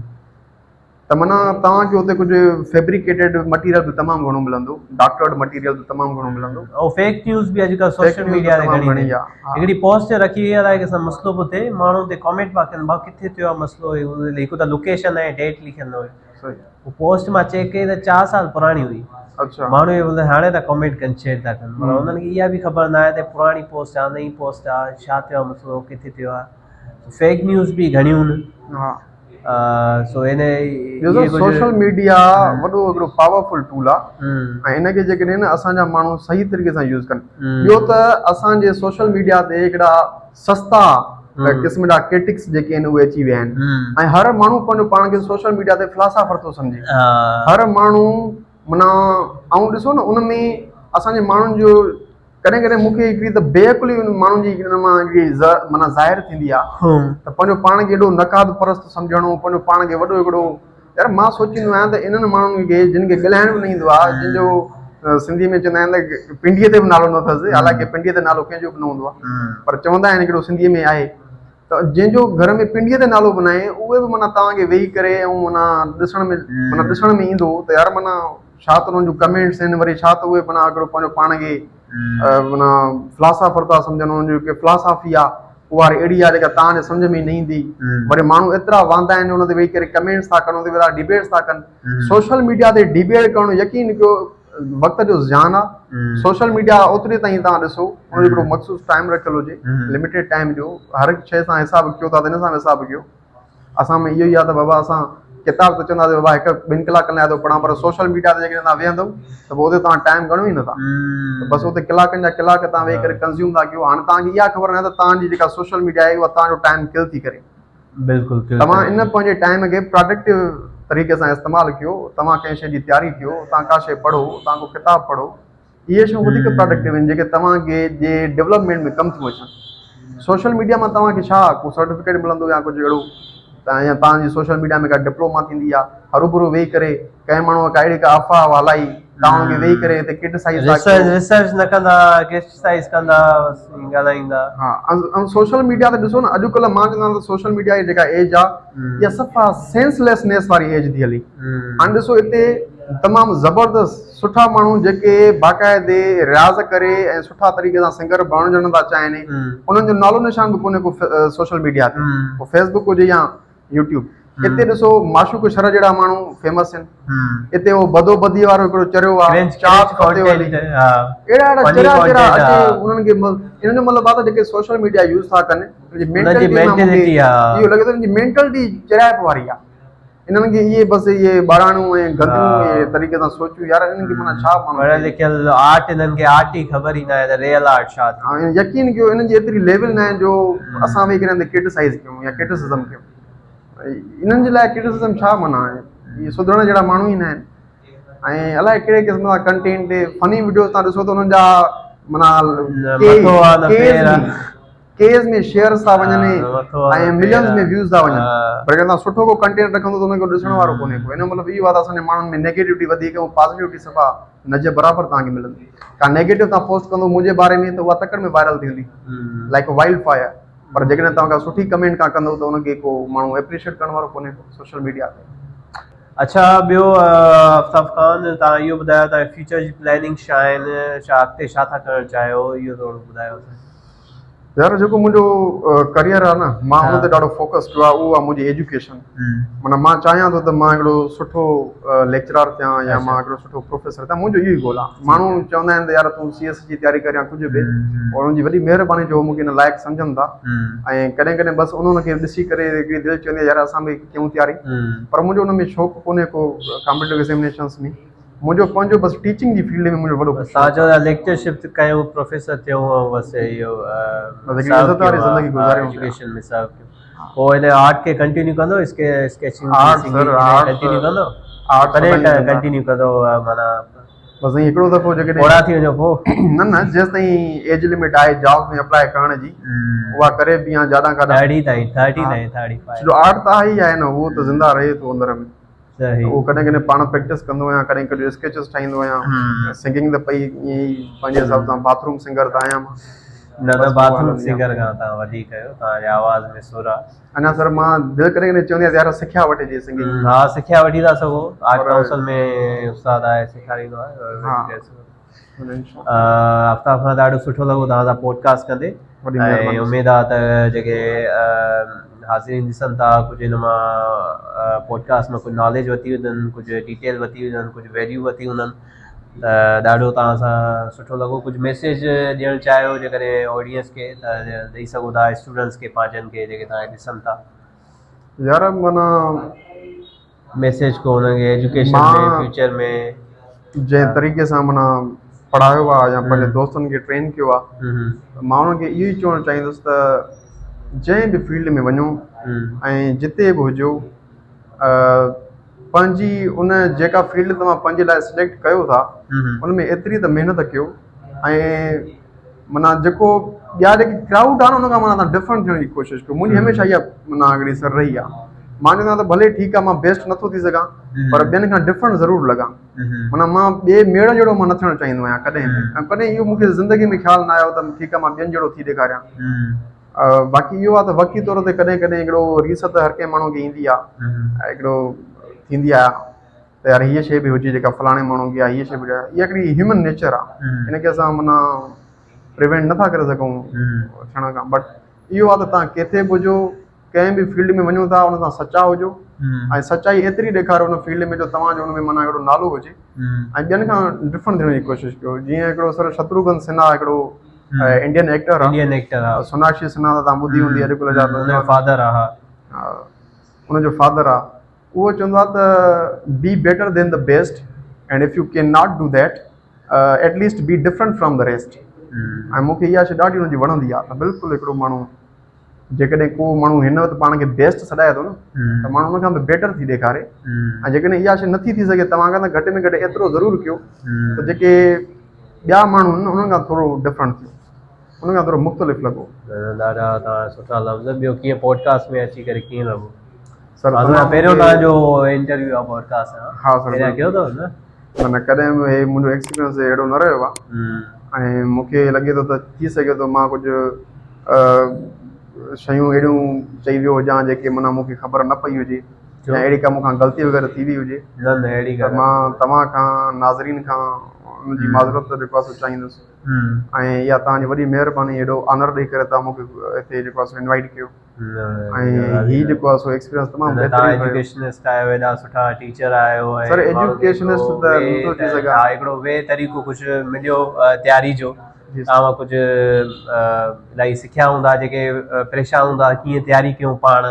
ته معنيٰ توهان کي اتي ڪجهه فيبريڪيٽيڊ مٽيريل به تمام گهڻو ملندو، ڊاڪٽرڊ مٽيريل به تمام گهڻو ملندو. ۽ فيڪ نيوز به اڄڪلهه سوشل ميڊيا تي گهڻي ٿي هڪڙي پوسٽ رکي وئي آهي ڪنهن سان مسئلو پيو ٿئي ماڻهو اتي ڪامينٽ پيا ڪن ڀاء ڪٿي ٿيو آهي مسئلو هڪ ته لوڪيشن ۽ ڊيٽ لکيل نه هئي پوء پوسٽ مان چيڪ ڪئي ته چار سال پراڻي هئي ماڻهو هاڻي ٿا ڪامينٽ ڪن شيئر ٿا ڪن معنيٰ انهن کي اها به خبر نه آهي ته پراڻي پوسٽ آهي نئين پوسٽ آهي ڇا ٿيو آهي مسئلو ڪٿي ٿيو آهي فيڪ نيوز به گهڻيون آهن سو ان ڏسو سوشل ميڊيا وڏو هڪڙو پاورفل ٽول آ ۽ ان کي جيڪڏهن نه اسان جا ماڻهو صحيح طريقي سان يوز ڪن ٻيو ته اسان جي سوشل ميڊيا تي هڪڙا سستا قسم جا ڪرٽڪس جيڪي آهن اهي اچي ويا آهن ۽ هر ماڻهو پنهنجو پاڻ کي سوشل ميڊيا تي فلاسافر ٿو سمجهي هر ماڻهو معنيٰ آئون ڏسو نه ان ۾ اسان جي ماڻهن جو ڪڏهن ڪڏهن مون کي هڪڙي ته بي عقلي انهن ماڻهن جي ان مان هڪڙي معنيٰ ظاهر ٿيندي آهي ته پنهنجو پاڻ کي ايڏو نقاد پرست سمجهڻو پنهنجو پاڻ کي وڏو هڪڙو يار مان سوچيندو آهيان ته انهن ماڻهن کي جن کي ڳالهائڻ به نه ايندو آهي جن جو سنڌي ۾ چوندا آهن ته پنڊيء تي به نالو نه اٿس حالانڪه پنڊيء تي نالو ڪنهن جو به نه هوندو آهي پر چوندا آهن هڪڙو سنڌيء ۾ آهي ته جنهن جو گهر ۾ پنڊيء تي نالو به ناهي اهي به معنيٰ توهان کي ويهي ڪري ۽ معنيٰ ڏسڻ ۾ معنيٰ ڏسڻ ۾ ايندو ته يار معنيٰ ڇا ته انهن جون ڪمينٽس آهن وري ڇا ته اهي معنيٰ هڪڙو پنهنجو پاڻ کي معنيٰ فلاسافر ٿا سمجهن انهن جي جيڪي فلاسافي آهي اها وري اهڙي آهي جيڪا توهان جي سمجهه ۾ نه ايندي وري ماڻهو ايترا واندا آهن جو ان تي ويهي ڪري ڪمينٽس ٿا ڪن ان تي ويهي ڊبيٽس ٿا ڪن سوشل ميڊيا تي ڊبيٽ ڪرڻ يقين ڪيو وقت جو زيان آ سوشل ميڊيا اوتري تائين توهان ڏسو ان جو هڪڙو مخصوص ٽائيم رکيل هجي لميٽيڊ ٽائيم جو هر هڪ شيء سان حساب ڪيو ٿا ته ان سان به حساب ڪيو اسان ۾ اهو ئي آ ته بابا اسان ڪتاب ته چونداسين بابا هڪ ٻن ڪلاڪن لاء ٿو پڙهان پر سوشل ميڊيا تي جيڪڏهن توهان ويهندو ته پوء اتي توهان ٽائيم ڳڻيو ئي نٿا ته بس اتي ڪلاڪن جا ڪلاڪ توهان ويهي ڪري ڪنزيوم ٿا ڪيو هاڻي توهان کي اها خبر ناهي ته توهان جي جيڪا سوشل ميڊيا آهي اها توهان جو ٽائيم ڪل ٿي ڪري بلڪل توهان ان پنهنجي ٽائيم کي پراڊڪٽو طريقي سان استعمال ڪيو توهان ڪنهن شيء جي تياري ڪيو توهان ڪا شيء پڙهو توهان ڪو ڪتاب پڙهو اهي شيون وڌيڪ پراڊڪٽو آهن جيڪي توهان کي جي ڊولپمينٽ ۾ ڪم ٿيون اچن سوشل ميڊيا مان توهان کي ڇا ڪو سرٽيفڪيٽ ملندو يا ڪجهه اهڙو يا توهان جي سوشل ميڊيا ۾ ڪا ڊپلوما ٿيندي آهي هروڀرو ويهي ڪري ڪنهن ماڻهوء ڪا اهڙي ڪا افواهه هلائي توهان ان کي ويهي ڪري هتي ڪرٽيسائز ٿا ڪيو. ريسرچ نه ڪندا ڪرٽيسائز ڪندا بس ائين ڳالهائيندا. ها ۽ سوشل ميڊيا تي ڏسو نه اڄڪلهه مان چوندو آهيان ته سوشل ميڊيا جي جيڪا ايج آهي اها صفا سينس ليسنيس واري ايج ٿي هلي. هاڻي ڏسو هتي تمام زبردست سٺا ماڻهو جيڪي باقاعدي رياض ڪري ۽ سٺا طريقي سان سنگر بڻجڻ ٿا چاهين انهن جو نالو نشان به ڪونهي ڪو سوشل ميڊيا تي پوء فيس بڪ هجي يا يوٽيوب اتي ڏسو معشوق شر جهڙا ماڻهو فيمس آهن اتي هو بدو بدي وارو هڪڙو چريو آهي چاپ فتح علي اهڙا اهڙا چريا چريا اچي انهن کي انهن جو مطلب آهي ته جيڪي سوشل ميڊيا يوز ٿا ڪن انهن جي مينٽلٽي اهو لڳي ٿو انهن جي مينٽلٽي چريائپ واري آهي انهن کي اهي بس اهي ٻاراڻيون ۽ گنديون اهي طريقي سان سوچون يار انهن کي معنيٰ ڇا ماڻهو پڙهيل لکيل آرٽ انهن کي آرٽ ئي خبر ئي ناهي ته ريئل آرٽ ڇا ٿيندو يقين ڪيو انهن جي ايتري ليول ناهي جو اسان ويهي ڪري انهن تي ڪرٽيسائز ڪيون يا ڪرٽيسزم ڪيون انهن جي لاء ڪرٽيسزم ڇا معنيٰ آهي اهي سڌرڻ جهڙا ماڻهو ئي نه آهن ۽ الائي ڪهڙي قسم جا ڪنٽينٽ فني وڊيوز تان ڏسو ته انهن جا معنيٰ ڪيز ۾ شيئرز ٿا وڃن ۽ ملينز ۾ ويوز ٿا وڃن پر جڏهن تان سٺو ڪو ڪنٽينٽ رکندو ته ان کي ڏسڻ وارو ڪونهي ڪو ان جو مطلب اهو آهي ته اسان جي ماڻهن ۾ نيگيٽوٽي وڌيڪ ۽ پازيٽوٽي صفا نه جي برابر توهان کي ملندي ڪا نيگيٽو توهان پوسٽ ڪندو منهنجي باري ۾ ته اها تڪڙ ۾ وائرل ٿي ويندي لائڪ وائلڊ فائر پر جيڪڏهن توهان ڪا سٺي ڪمينٽ ڪا ڪندو ته ان کي ڪو ماڻهو اپريشيئيٽ ڪرڻ وارو ڪونهي ڪو سوشل ميڊيا تي. اڇا ٻيو آفتاب خان توهان اهو ٻڌايو توهان جي فيوچر جي پلاننگ ڇا آهن ڇا اڳتي ڇا ٿا ڪرڻ چاهيو اهو ٿورو ٻڌايو يار جيڪو منهنجو ڪريئر آهي نه مان ان تي ڏاڍو فوڪس ڪيو آهي اهو آهي منهنجي ايجوڪيشن معنيٰ مان چاهيان ٿو ته مان هڪڙو سٺو ليڪچرار ٿيان يا مان هڪڙو سٺو پروفيسر ٿيان منهنجو اهو ئي گول آهي ماڻهو چوندا آهن ته يار تون سي ايس جي تياري ڪر يا ڪجهه به اور انهن جي وڏي مهرباني جو مون کي ان لائق سمجهن ٿا ۽ ڪڏهن ڪڏهن بس انهن کي ڏسي ڪري هڪڙي دل چوندي آهي يار اسان به ڪيون تياري پر منهنجو ان ۾ شوق ڪونهي ڪو ڪامپيٽيٽو ايگزامينيشنس ۾ منهنجو پنهنجو بس ٽيچنگ جي فيلڊ ۾ منهنجو وڏو بس توهان چئو ٿا ليڪچرشپ ڪيون پروفيسر ٿيون ۽ بس اهو بس هڪڙي عزت واري زندگي گذاريون ايجوڪيشن ۾ سرو ڪيون پوء هن آرٽ کي ڪنٽينيو ڪندو اسڪيچنگ آرٽ سر آرٽ ڪنٽينيو ڪندو آرٽ ڪڏهن ڪنٽينيو ڪندو معنيٰ بس ائين هڪڙو دفعو جيڪڏهن پوڙها ٿي وڃو پوء نه نه جيستائين ايج لمٽ آهي جاب ۾ اپلاء ڪرڻ جي اها ڪري به جاڏان ڪاڏان 30 تائين 30 تائين 35 جو آرٽ ته آهي ئي آهي نه اهو ته زنده رهي ٿو اندر ۾ صحيح اهو ڪڏهن ڪڏهن پاڻ پريڪٽس ڪندو آهيان ڪڏهن ڪڏهن اسڪيچز ٺاهيندو آهيان سنگنگ ته پئي ائين ئي پنهنجي حساب سان باٿ روم سنگر ته آهيان مان نه نه باٿ روم سنگر کان توهان وڌيڪ آهيو توهان جي آواز ۾ سر آهي اڃا سر مان دل ڪڏهن ڪڏهن چوندي آهي يار سکيا وٺجي سنگنگ ها سکيا وٺي ٿا سگهو آرٽ ڪائونسل ۾ استاد آهي سيکاريندو آهي آفتاب خان ڏاڍو سٺو لڳو توهان سان پوڊڪاسٽ ڪندي ۽ اميد آ ته جيڪي حاضرين ڏسن ٿا ڪجهه هن مان پوڊڪاسٽ مان ڪجهه ناليج ورتي هوندن ڪجهه ڊيٽيل ورتي هوندن ڪجهه ويليو ورتي هوندن ته ڏاڍو توهان سان سٺو لڳو ڪجهه ميسيج ڏيڻ چاهيو جيڪڏهن آڊينس کي ته ڏئي سگهو ٿا اسٽوڊنٽس کي پنهنجن کي جيڪي توهان کي ڏسن ٿا يار معنيٰ ميسيج ڪو انهن کي ايجوڪيشن ۾ فيوچر ۾ جنهن طريقي سان معنيٰ پڙهايو آ يا پنهنجي دوستن کي ٽرين ڪيو آ ته مان انهن کي اهو ئي چوڻ چاهيندس ته جنهن به فيلڊ ۾ وڃو ۽ جتي به هجو پنهنجي ان جيڪا فيلڊ توهان پنهنجي لاء سليڪٽ ڪيو ٿا ان ۾ ايتري ته محنت ڪيو ۽ معنيٰ جيڪو ٻيا جيڪي ڪرائوڊ آهي نه ان کان معنيٰ تان ڊفرنٽ ٿيڻ جي ڪوشش ڪيو منهنجي هميشه اها معنيٰ هڪڙي سر رهي آهي مان چوندو آهيان ته ڀلي ٺيڪ آهي مان بيسٽ نٿو ٿي سگهان پر ٻين کان ڊفرنٽ ضرور لڳان معنيٰ مان ٻئي ميڙ جهڙو مان نه ٿيڻ چاهيندو آهيان ڪڏهن به ۽ ڪڏهن اهو مون کي زندگي ۾ خيال نه آيو ته ٺيڪ آهي مان ٻين جهڙو ٿي ڏيکاريان باقي اهو آهي ته وقتي طور تي ڪڏهن ڪڏهن هڪڙو ريس ته هر ڪنهن ماڻهو کي ايندي آهي هڪڙو ٿيندي آهي ته يار هيء شيء به هجي جيڪا فلاڻي ماڻهو کي آهي هيء شيء به هجي اها هڪڙي هيومن نيچر آهي ان کي اسان معنيٰ پريوينٽ نٿا ڪري سگهون ٿيڻ کان بٽ اهو آهي ته تان ڪٿي به هجو ڪنهن به فيلڊ ۾ وڃو ٿا ان سان سچا هجو ۽ سچائي ايتري ڏيکاريو ان فيلڊ ۾ جو توهان جو ان ۾ معنيٰ هڪڙو نالو هجي ۽ ٻين کان ڊفرنٽ ٿيڻ جي ڪوشش ڪيو جيئن هڪڙو سر شتروگن سنها هڪڙو انڊين ايڪٽر انڊين ايڪٽر آهي سوناڪشي سنها ته تان ٻڌي هوندي اڄڪلهه جا فادر آهي ان جو فادر آهي اهو چوندو آهي ته be better than the best and if you can not do that at least be different from the rest ۽ مون کي اها شي ڏاڍي ان جي وڻندي آهي ته بلڪل هڪڙو ماڻهو جيڪڏهن ڪو ماڻهو هن وقت پاڻ کي بيسٽ سڏائي ٿو نه ته ماڻهو ان کان به بيٽر ٿي ڏيکاري ۽ جيڪڏهن اها شي نٿي ٿي سگهي توهان کان ته گهٽ ۾ گهٽ ايترو ضرور ڪيو ته جيڪي ٻيا ماڻهو آهن انهن کان ٿورو ڊفرنٽ ٿيو ان کان ٿورو مختلف لڳو. ڏاڍا توهان سٺا لفظ ٻيو ڪيئن پوڊڪاسٽ ۾ اچي ڪري ڪيئن لڳو؟ سر پهريون توهان جو انٽرويو آ پوڊڪاسٽ ها ها سر پهريان ڪيو اٿو نه؟ نه نه ڪڏهن به هي منهنجو ايڪسپيرينس اهڙو نه رهيو آ ۽ مون کي لڳي ٿو ته ٿي سگهي ٿو مان ڪجهه شيون اهڙيون چئي ويو هجان جيڪي معنيٰ مون کي خبر نه پئي هجي يا اهڙي ڪا مون کان غلطي وغيره ٿي وئي هجي نه نه اهڙي ته مان توهان کان ناظرين کان ان جي معذرت جيڪو آ سو چاهيندس. ۽ اها توهان جي وڏي مهرباني ايڏو آنر ڏئي ڪري توهان مون کي هتي جيڪو آهي سو انوائيٽ ڪيو ۽ هي جيڪو آهي سو ايڪسپيرينس تمام بهترين توهان ايجوڪيشنسٽ آهيو ايڏا سٺا ٽيچر آهيو ۽ سر ايجوڪيشنسٽ ته نٿو ٿي سگهان هڪڙو وي طريقو ڪجهه مليو تياري جو توهان مان ڪجهه الاهي سکيا هوندا جيڪي پريشان هوندا ڪيئن تياري ڪيون پاڻ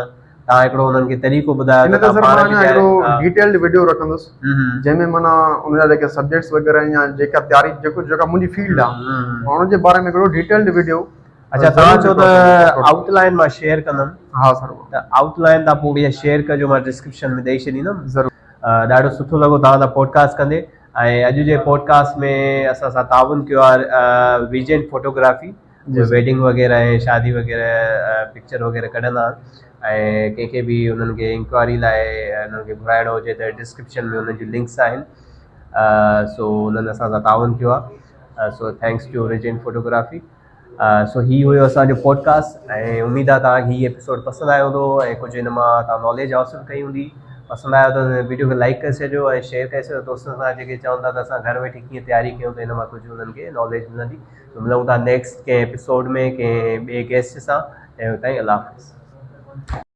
توهان هڪڙو انهن کي طريقو ٻڌايو ان تي سر مان اڃا هڪڙو ڊيٽيلڊ وڊيو رکندس جنهن ۾ معنيٰ ان جا جيڪي سبجيڪٽس وغيره آهن يا جيڪا تياري جيڪو جيڪا منهنجي فيلڊ آهي مان ان جي باري ۾ هڪڙو ڊيٽيلڊ وڊيو اچا توهان چئو ته آئوٽ لائن مان شيئر ڪندم ها سر ته آئوٽ لائن تان پوء اها شيئر ڪجو مان ڊسڪرپشن ۾ ڏئي ڇڏيندم ضرور ڏاڍو سٺو لڳو توهان سان پوڊڪاسٽ ڪندي ۽ اڄ جي پوڊڪاسٽ ۾ اسان سان تعاون ڪيو آهي ويجنٽ فوٽوگرافي جي ويڊنگ وغيره ۽ شادي وغيره پڪچر وغيره ڪڍندا آهن ۽ ڪنهن کي به انهن کي انڪوائري لاء انهن کي گهرائڻو هجي ته ڊسڪرپشن ۾ انهن جون لنڪس آهن سو انهن اسان سان تعاون ڪيو آهي so thanks to Regent photography so هي هيو اسانجو پوڊڪاسٽ ۽ اميد آهي توهان کي هي ايپيسوڊ پسند آيو هوندو ۽ ڪجهه هن مان توهان ناليج حاصل ڪئي هوندي. پسند آيو ته هن ويڊيو کي لائيڪ ڪري ڇڏيو ۽ شيئر ڪري ڇڏيو دوستن سان جيڪي چون ٿا ته اسان گهر ويٺي ڪيئن تياري ڪيون ته هن مان ڪجهه انهن کي ناليج ملندي. سو ملون ٿا نيڪسٽ ڪنهن ايپيسوڊ ۾ ڪنهن ٻئي گيسٽ سان تنهن تائين الله حافظ.